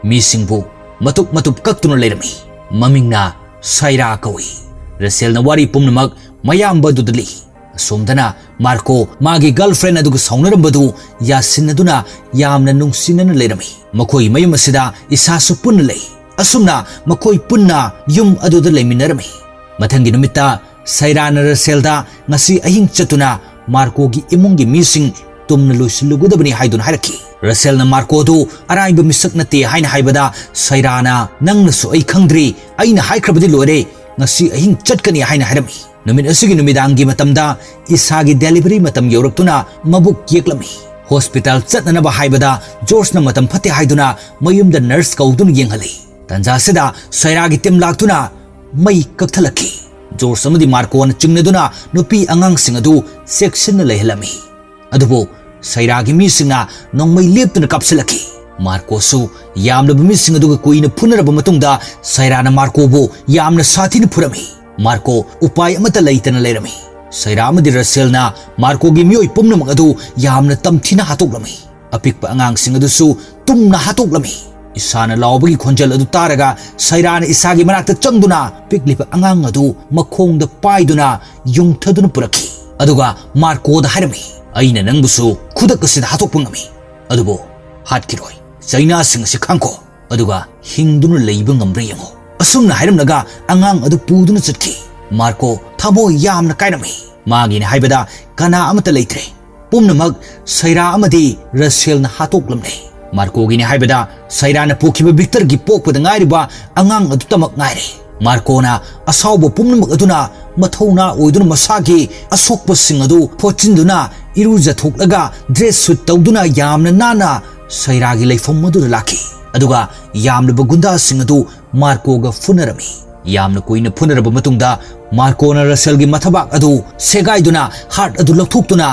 ꯃꯤꯁꯤꯡꯕꯨ ꯃꯇꯨꯞ ꯃꯇꯨꯞ ꯀꯛꯇꯨꯅ ꯂꯩꯔꯝꯃꯤ꯫ ꯃꯃꯤꯡꯅ ꯁꯥꯏꯔꯥ ꯀꯧꯏ꯫ ꯔꯁꯦꯜꯅ ꯋꯥꯔꯤ ꯄꯨꯝꯅꯃꯛ ꯃꯌꯥꯝꯕ ꯑꯗꯨꯗ ꯂꯤ꯫ ꯑꯁꯣꯝꯗꯅ ꯃꯥꯔꯀꯣ ꯃꯥꯒꯤ ꯒꯔꯜꯐ꯭ꯔꯦꯟ ꯑꯗꯨꯒ ꯁꯥꯎꯅꯔꯝꯕꯗꯨ ꯌꯥꯁꯤꯟꯅꯗꯨꯅ ꯌꯥꯝꯅ ꯅꯨꯡꯁꯤꯅꯅ ꯂꯩꯔꯝꯃꯤ꯫ ꯃꯈꯣꯏꯒꯤ ꯃꯌꯨꯝ ꯑꯁꯤꯗ ꯏꯁꯥꯁꯨ ꯄꯨꯟꯅ ꯂꯩ꯫ ꯑꯁꯨꯝꯅ ꯃꯈꯣꯏ ꯄꯨꯟꯅ ꯌꯨꯝ ꯑꯗꯨꯗ ꯂꯩꯃꯤꯟꯅꯔꯝꯃꯤ꯫ ꯃꯊꯪꯒꯤ ꯅꯨꯃꯤꯠꯇ ꯁꯩꯔꯥꯅ ꯔꯁꯦꯜꯗ ꯉꯁꯤ ꯑꯍꯤꯡ ꯆꯠꯇꯨꯅ ꯃꯥꯔꯀꯣꯒꯤ ꯏꯃꯨꯡꯒꯤ ꯃꯤꯁꯤꯡ ꯇꯨꯝꯅ ꯂꯣꯏꯁꯤꯜꯂꯨꯒꯗꯕꯅꯤ ꯍꯥꯏꯗꯨꯅ ꯍꯥꯏꯔꯛꯈꯤ꯫ ꯔꯁꯦꯜꯅ ꯃꯥꯔꯀꯣꯗꯨ ꯑꯔꯥꯏꯕ ꯃꯤꯁꯛ ꯅꯠꯇꯦ ꯍꯥꯏꯅ ꯍꯥꯏꯕꯗ ꯁꯩꯔꯥꯅ "ꯅꯪꯅꯁꯨ ꯑꯩ ꯈꯪꯗ꯭ꯔꯤ, ꯑꯩꯅ ꯍꯥꯏꯈ꯭ꯔꯕꯗꯤ ꯂꯣꯏꯔꯦ, ꯉꯁꯤ ꯑꯍꯤꯡ ꯆꯠꯀꯅꯤ" ꯍꯥꯏꯅ ꯍꯥꯏꯔꯝꯃꯤ꯫ ꯅꯨꯃꯤꯠ ꯑꯁꯤꯒꯤ ꯅꯨꯃꯤꯗꯥꯡꯒꯤ ꯃꯇꯝꯗ ꯏꯁꯥꯒꯤ delivery ꯃꯇꯝ ꯌꯧꯔꯛꯇꯨꯅ ꯃꯕꯨꯛ ꯌꯦꯛꯂꯝꯃꯤ꯫ ꯍꯣꯁꯄꯤꯇꯥꯜ ꯆꯠꯅꯅꯕ ꯍꯥꯏꯕꯗ ꯖꯣꯔꯖꯅ ꯃꯇꯝ ꯐꯠꯇꯦ ꯍꯥꯏꯗꯨꯅ ꯃꯌꯨꯝꯗ ꯅꯔꯁ ꯀꯧꯗꯨꯅ ꯌꯦꯡꯍꯜꯂꯤ꯫ ꯇꯟꯖꯥꯁꯤꯗ ꯁꯩꯔꯥꯒꯤ ꯇꯤꯝ ꯂꯥꯛꯇꯨꯅ ꯃꯩ ꯀꯛꯊꯠꯂꯛꯈꯤ꯫ ꯖꯣꯔꯖ ꯑꯃꯗꯤ ꯃꯥꯔꯀꯣꯅ ꯆꯤꯡꯅꯗꯨꯅ ꯅꯨꯄꯤ ꯑꯉꯥꯡꯁꯤꯡ ꯑꯗꯨ ꯆꯦꯛꯁꯤꯟꯅ ꯂꯩꯍꯜꯂꯝꯃꯤ꯫ ꯑꯗꯨꯕꯨ ꯁꯩꯔꯥꯒꯤ ꯃꯤꯁꯤꯡꯅ ꯅꯣꯡꯃꯩ ꯂꯦꯞꯇꯅ ꯀꯥꯞꯁꯤꯜꯂꯛꯈꯤ꯫ ꯃꯥꯔꯀꯣꯁꯨ ꯌꯥꯝꯂꯕ ꯃꯤꯁꯤꯡ ꯑꯗꯨꯒ ꯀꯨꯏꯅ ꯐꯨꯅꯔꯕ ꯃꯇꯨꯡꯗ ꯁꯩꯔꯥꯅ ꯃꯥꯔꯀꯣꯕꯨ ꯌꯥꯝꯅ ꯁꯥꯊꯤꯅ ꯐꯨꯔꯝꯃꯤ꯫ ꯃꯥꯔꯀꯣ ꯎꯄꯥꯏ ꯑꯃꯠꯇ ꯂꯩꯇꯅ ꯂꯩꯔꯝꯃꯤ꯫ ꯁꯩꯔꯥ ꯑꯃꯗꯤ ꯔꯁꯦꯜꯅ ꯃꯥꯔꯀꯣꯒꯤ ꯃꯤꯑꯣꯏ ꯄꯨꯝꯅꯃꯛ ꯑꯗꯨ ꯌꯥꯝꯅ ꯇꯝꯊꯤꯅ ꯍꯥꯠꯇꯣꯛꯂꯝꯃꯤ꯫ ꯑꯄꯤꯛꯄ ꯑꯉꯥꯡꯁꯤꯡ ꯑꯗꯨꯁꯨ ꯇꯨꯝꯅ ꯍꯥꯠꯇꯣꯛꯂꯝꯃꯤ꯫ ꯏꯁꯥꯅ ꯂꯥꯎꯕꯒꯤ ꯈꯣꯟꯖꯦꯜ ꯑꯗꯨ ꯇꯥꯔꯒ ꯁꯩꯔꯥꯅ ꯏꯁꯥꯒꯤ ꯃꯅꯥꯛꯇ ꯆꯪꯗꯨꯅ ꯄꯤꯛꯂꯤꯕ ꯑꯉꯥꯡ ꯑꯗꯨ ꯃꯈꯣꯡꯗ ꯄꯥꯏꯗꯨꯅ ꯌꯨꯡꯊꯗꯨꯅ ꯄꯨꯔꯛꯈꯤ꯫ ꯑꯗꯨꯒ ꯃꯥꯔꯀꯣꯗ ꯍꯥꯏꯔꯝꯃꯤ, "ꯑꯩꯅ ꯅꯪꯕꯨꯁꯨ ꯈꯨꯗꯛ ꯑꯁꯤꯗ ꯍꯥꯠꯇꯣꯛꯄ ꯉꯝꯃꯤ, ꯑꯗꯨꯕꯨ ꯍꯥꯠꯈꯤꯔꯣꯏ꯫ ꯆꯩꯅꯥꯁꯤꯡ ꯑꯁꯤ ꯈꯥꯡꯈꯣ, ꯑꯗꯨꯒ ꯍꯤꯡꯗꯨꯅ ꯂꯩꯕ ꯉꯝꯕ꯭ꯔꯥ ꯌꯦꯡꯉꯨ"꯫ ꯑꯁꯨꯝꯅ ꯍꯥꯏꯔꯝꯂꯒ ꯑꯉꯥꯡ ꯑꯗꯨ ꯄꯨꯗꯨꯅ ꯆꯠꯈꯤ꯫ ꯃꯥꯔꯀꯣ ꯊꯃꯣꯏ ꯌꯥꯝꯅ ꯀꯥꯏꯔꯝꯃꯤ꯫ ꯃꯥꯒꯤꯅꯤ ꯍꯥꯏꯕꯗ ꯀꯅꯥ ꯑꯃꯠꯇ ꯂꯩꯇ꯭ꯔꯦ꯫ ꯄꯨꯝꯅꯃꯛ ꯁꯩꯔꯥ ꯑꯃꯗꯤ ꯔꯁꯦꯜꯅ ꯍꯥꯠꯇꯣꯛꯂꯝꯂꯦ꯫ ꯃꯥꯔꯀꯣꯒꯤꯅꯤ ꯍꯥꯏꯕꯗ ꯁꯩꯔꯥꯅ ꯄꯣꯛꯈꯤꯕ ꯚꯤꯛꯇꯔꯒꯤ ꯄꯣꯛꯄꯗ ꯉꯥꯏꯔꯤꯕ ꯑꯉꯥꯡ ꯑꯗꯨꯇꯃꯛ ꯉꯥꯏꯔꯦ꯫ ꯃꯥꯔꯀꯣꯅ ꯑꯁꯥꯎꯕ ꯄꯨꯝꯅꯃꯛ ꯑꯗꯨꯅ ꯃꯊꯧꯅꯥ ꯑꯣꯏꯗꯨꯅ ꯃꯁꯥꯒꯤ ꯑꯁꯣꯛꯄꯁꯤꯡ ꯑꯗꯨ ꯐꯣꯠꯆꯤꯟꯗꯨꯅ ꯏꯔꯨꯖꯊꯣꯛꯂꯒ ꯗ꯭ꯔꯦꯁ ꯁꯨꯠ ꯇꯧꯗꯨꯅ ꯌꯥꯝꯅ ꯅꯥꯟꯅ ꯁꯩꯔꯥꯒꯤ ꯂꯩꯐꯝ ꯑꯗꯨꯗ ꯂꯥꯛꯈꯤ꯫ ꯑꯗꯨꯒ ꯌꯥꯝꯂꯕ ꯒꯨꯟꯗꯥꯁꯤꯡ ꯑꯗꯨ ꯃꯥꯔꯀꯣꯒ ꯐꯨꯅꯔꯝꯃꯤ꯫ ꯌꯥꯝꯅ ꯀꯨꯏꯅ ꯐꯨꯅꯔꯕ ꯃꯇꯨꯡꯗ ꯃꯥꯔꯀꯣꯅ ꯔꯁꯦꯜꯒꯤ ꯃꯊꯕꯥꯛ ꯑꯗꯨ ꯁꯦꯒꯥꯏꯗꯨꯅ ꯍꯥꯔꯠ ꯑꯗꯨ ꯂꯧꯊꯣꯛꯇꯨꯅ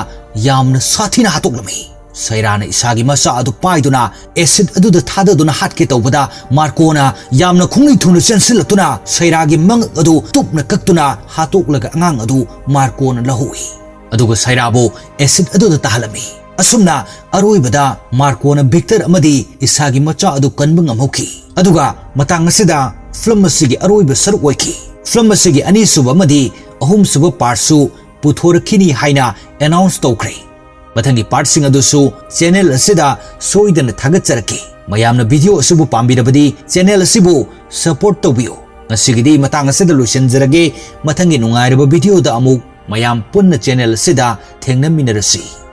ꯌꯥꯝꯅ ꯁꯥꯊꯤꯅ ꯍꯥꯠꯇꯣꯛꯂꯝꯃꯤ꯫ ꯁꯩꯔꯥꯅ ꯏꯁꯥꯒꯤ ꯃꯆꯥ ꯑꯗꯨ ꯄꯥꯏꯗꯨꯅ ꯑꯦꯁꯤꯗ ꯑꯗꯨꯗ ꯊꯥꯗꯗꯨꯅ ꯍꯥꯠꯀꯦ ꯇꯧꯕꯗ ꯃꯥꯔꯀꯣꯅ ꯌꯥꯝꯅ ꯈꯣꯡꯂꯩ ꯊꯨꯅ ꯆꯦꯟꯁꯤꯜꯂꯛꯇꯨꯅ ꯁꯩꯔꯥꯒꯤ ꯃꯉꯛ ꯑꯗꯨ ꯇꯨꯞꯅ ꯀꯛꯇꯨꯅ ꯍꯥꯠꯇꯣꯛꯂꯒ ꯑꯉꯥꯡ ꯑꯗꯨ ꯃꯥꯔꯀꯣꯅ ꯂꯧꯍꯧꯏ꯫ ꯑꯗꯨꯒ ꯁꯩꯔꯥꯕꯨ ꯑꯦꯁꯤꯗ ꯑꯗꯨꯗ ꯇꯥꯍꯜꯂꯝꯃꯤ꯫ ꯑꯁꯨꯝꯅ ꯑꯔꯣꯏꯕꯗ ꯃꯥꯔꯀꯣꯅ ꯚꯤꯛꯇꯔ ꯑꯃꯗꯤ ꯏꯁꯥꯒꯤ ꯃꯆꯥ ꯑꯗꯨ ꯀꯟꯕ ꯉꯝꯍꯧꯈꯤ꯫ ꯑꯗꯨꯒ ꯃꯇꯥꯡ ꯑꯁꯤꯗ ꯐꯤꯂꯝ ꯑꯁꯤꯒꯤ ꯑꯔꯣꯏꯕ ꯁꯔꯨꯛ ꯑꯣꯏꯈꯤ꯫ ꯐꯤꯂꯝ ꯑꯁꯤꯒꯤ ꯑꯅꯤꯁꯨꯕ ꯑꯃꯗꯤ ꯑꯍꯨꯝꯁꯨꯕ ꯄꯥꯔꯠꯁꯨ ꯄꯨꯊꯣꯔꯛꯈꯤꯅꯤ ꯍꯥꯏꯅ ꯑꯦꯅꯥꯎꯟꯁ ꯇꯧꯈ꯭ꯔꯦ꯫ ꯃꯊꯪꯒꯤ ꯄꯥꯔꯠꯁꯤꯡ ꯑꯗꯨꯁꯨ ꯆꯦꯅꯦꯜ ꯑꯁꯤꯗ ꯁꯣꯏꯗꯅ ꯊꯥꯒꯠꯆꯔꯛꯀꯦ꯫ ꯃꯌꯥꯝꯅ video ꯑꯁꯤꯕꯨ ꯄꯥꯝꯕꯤꯔꯕꯗꯤ channel ꯑꯁꯤꯕꯨ support ꯇꯧꯕꯤꯌꯨ꯫ ꯉꯁꯤꯒꯤꯗꯤ ꯃꯇꯥꯡ ꯑꯁꯤꯗ ꯂꯣꯏꯁꯤꯟꯖꯔꯒꯦ꯫ ꯃꯊꯪꯒꯤ ꯅꯨꯡꯉꯥꯏꯔꯕ video ꯗ ꯑꯃꯨꯛ ꯃꯌꯥꯝ ꯄꯨꯟꯅ channel ꯑꯁꯤꯗ ꯊꯦꯡꯅꯃꯤꯟꯅꯔꯁꯤ꯫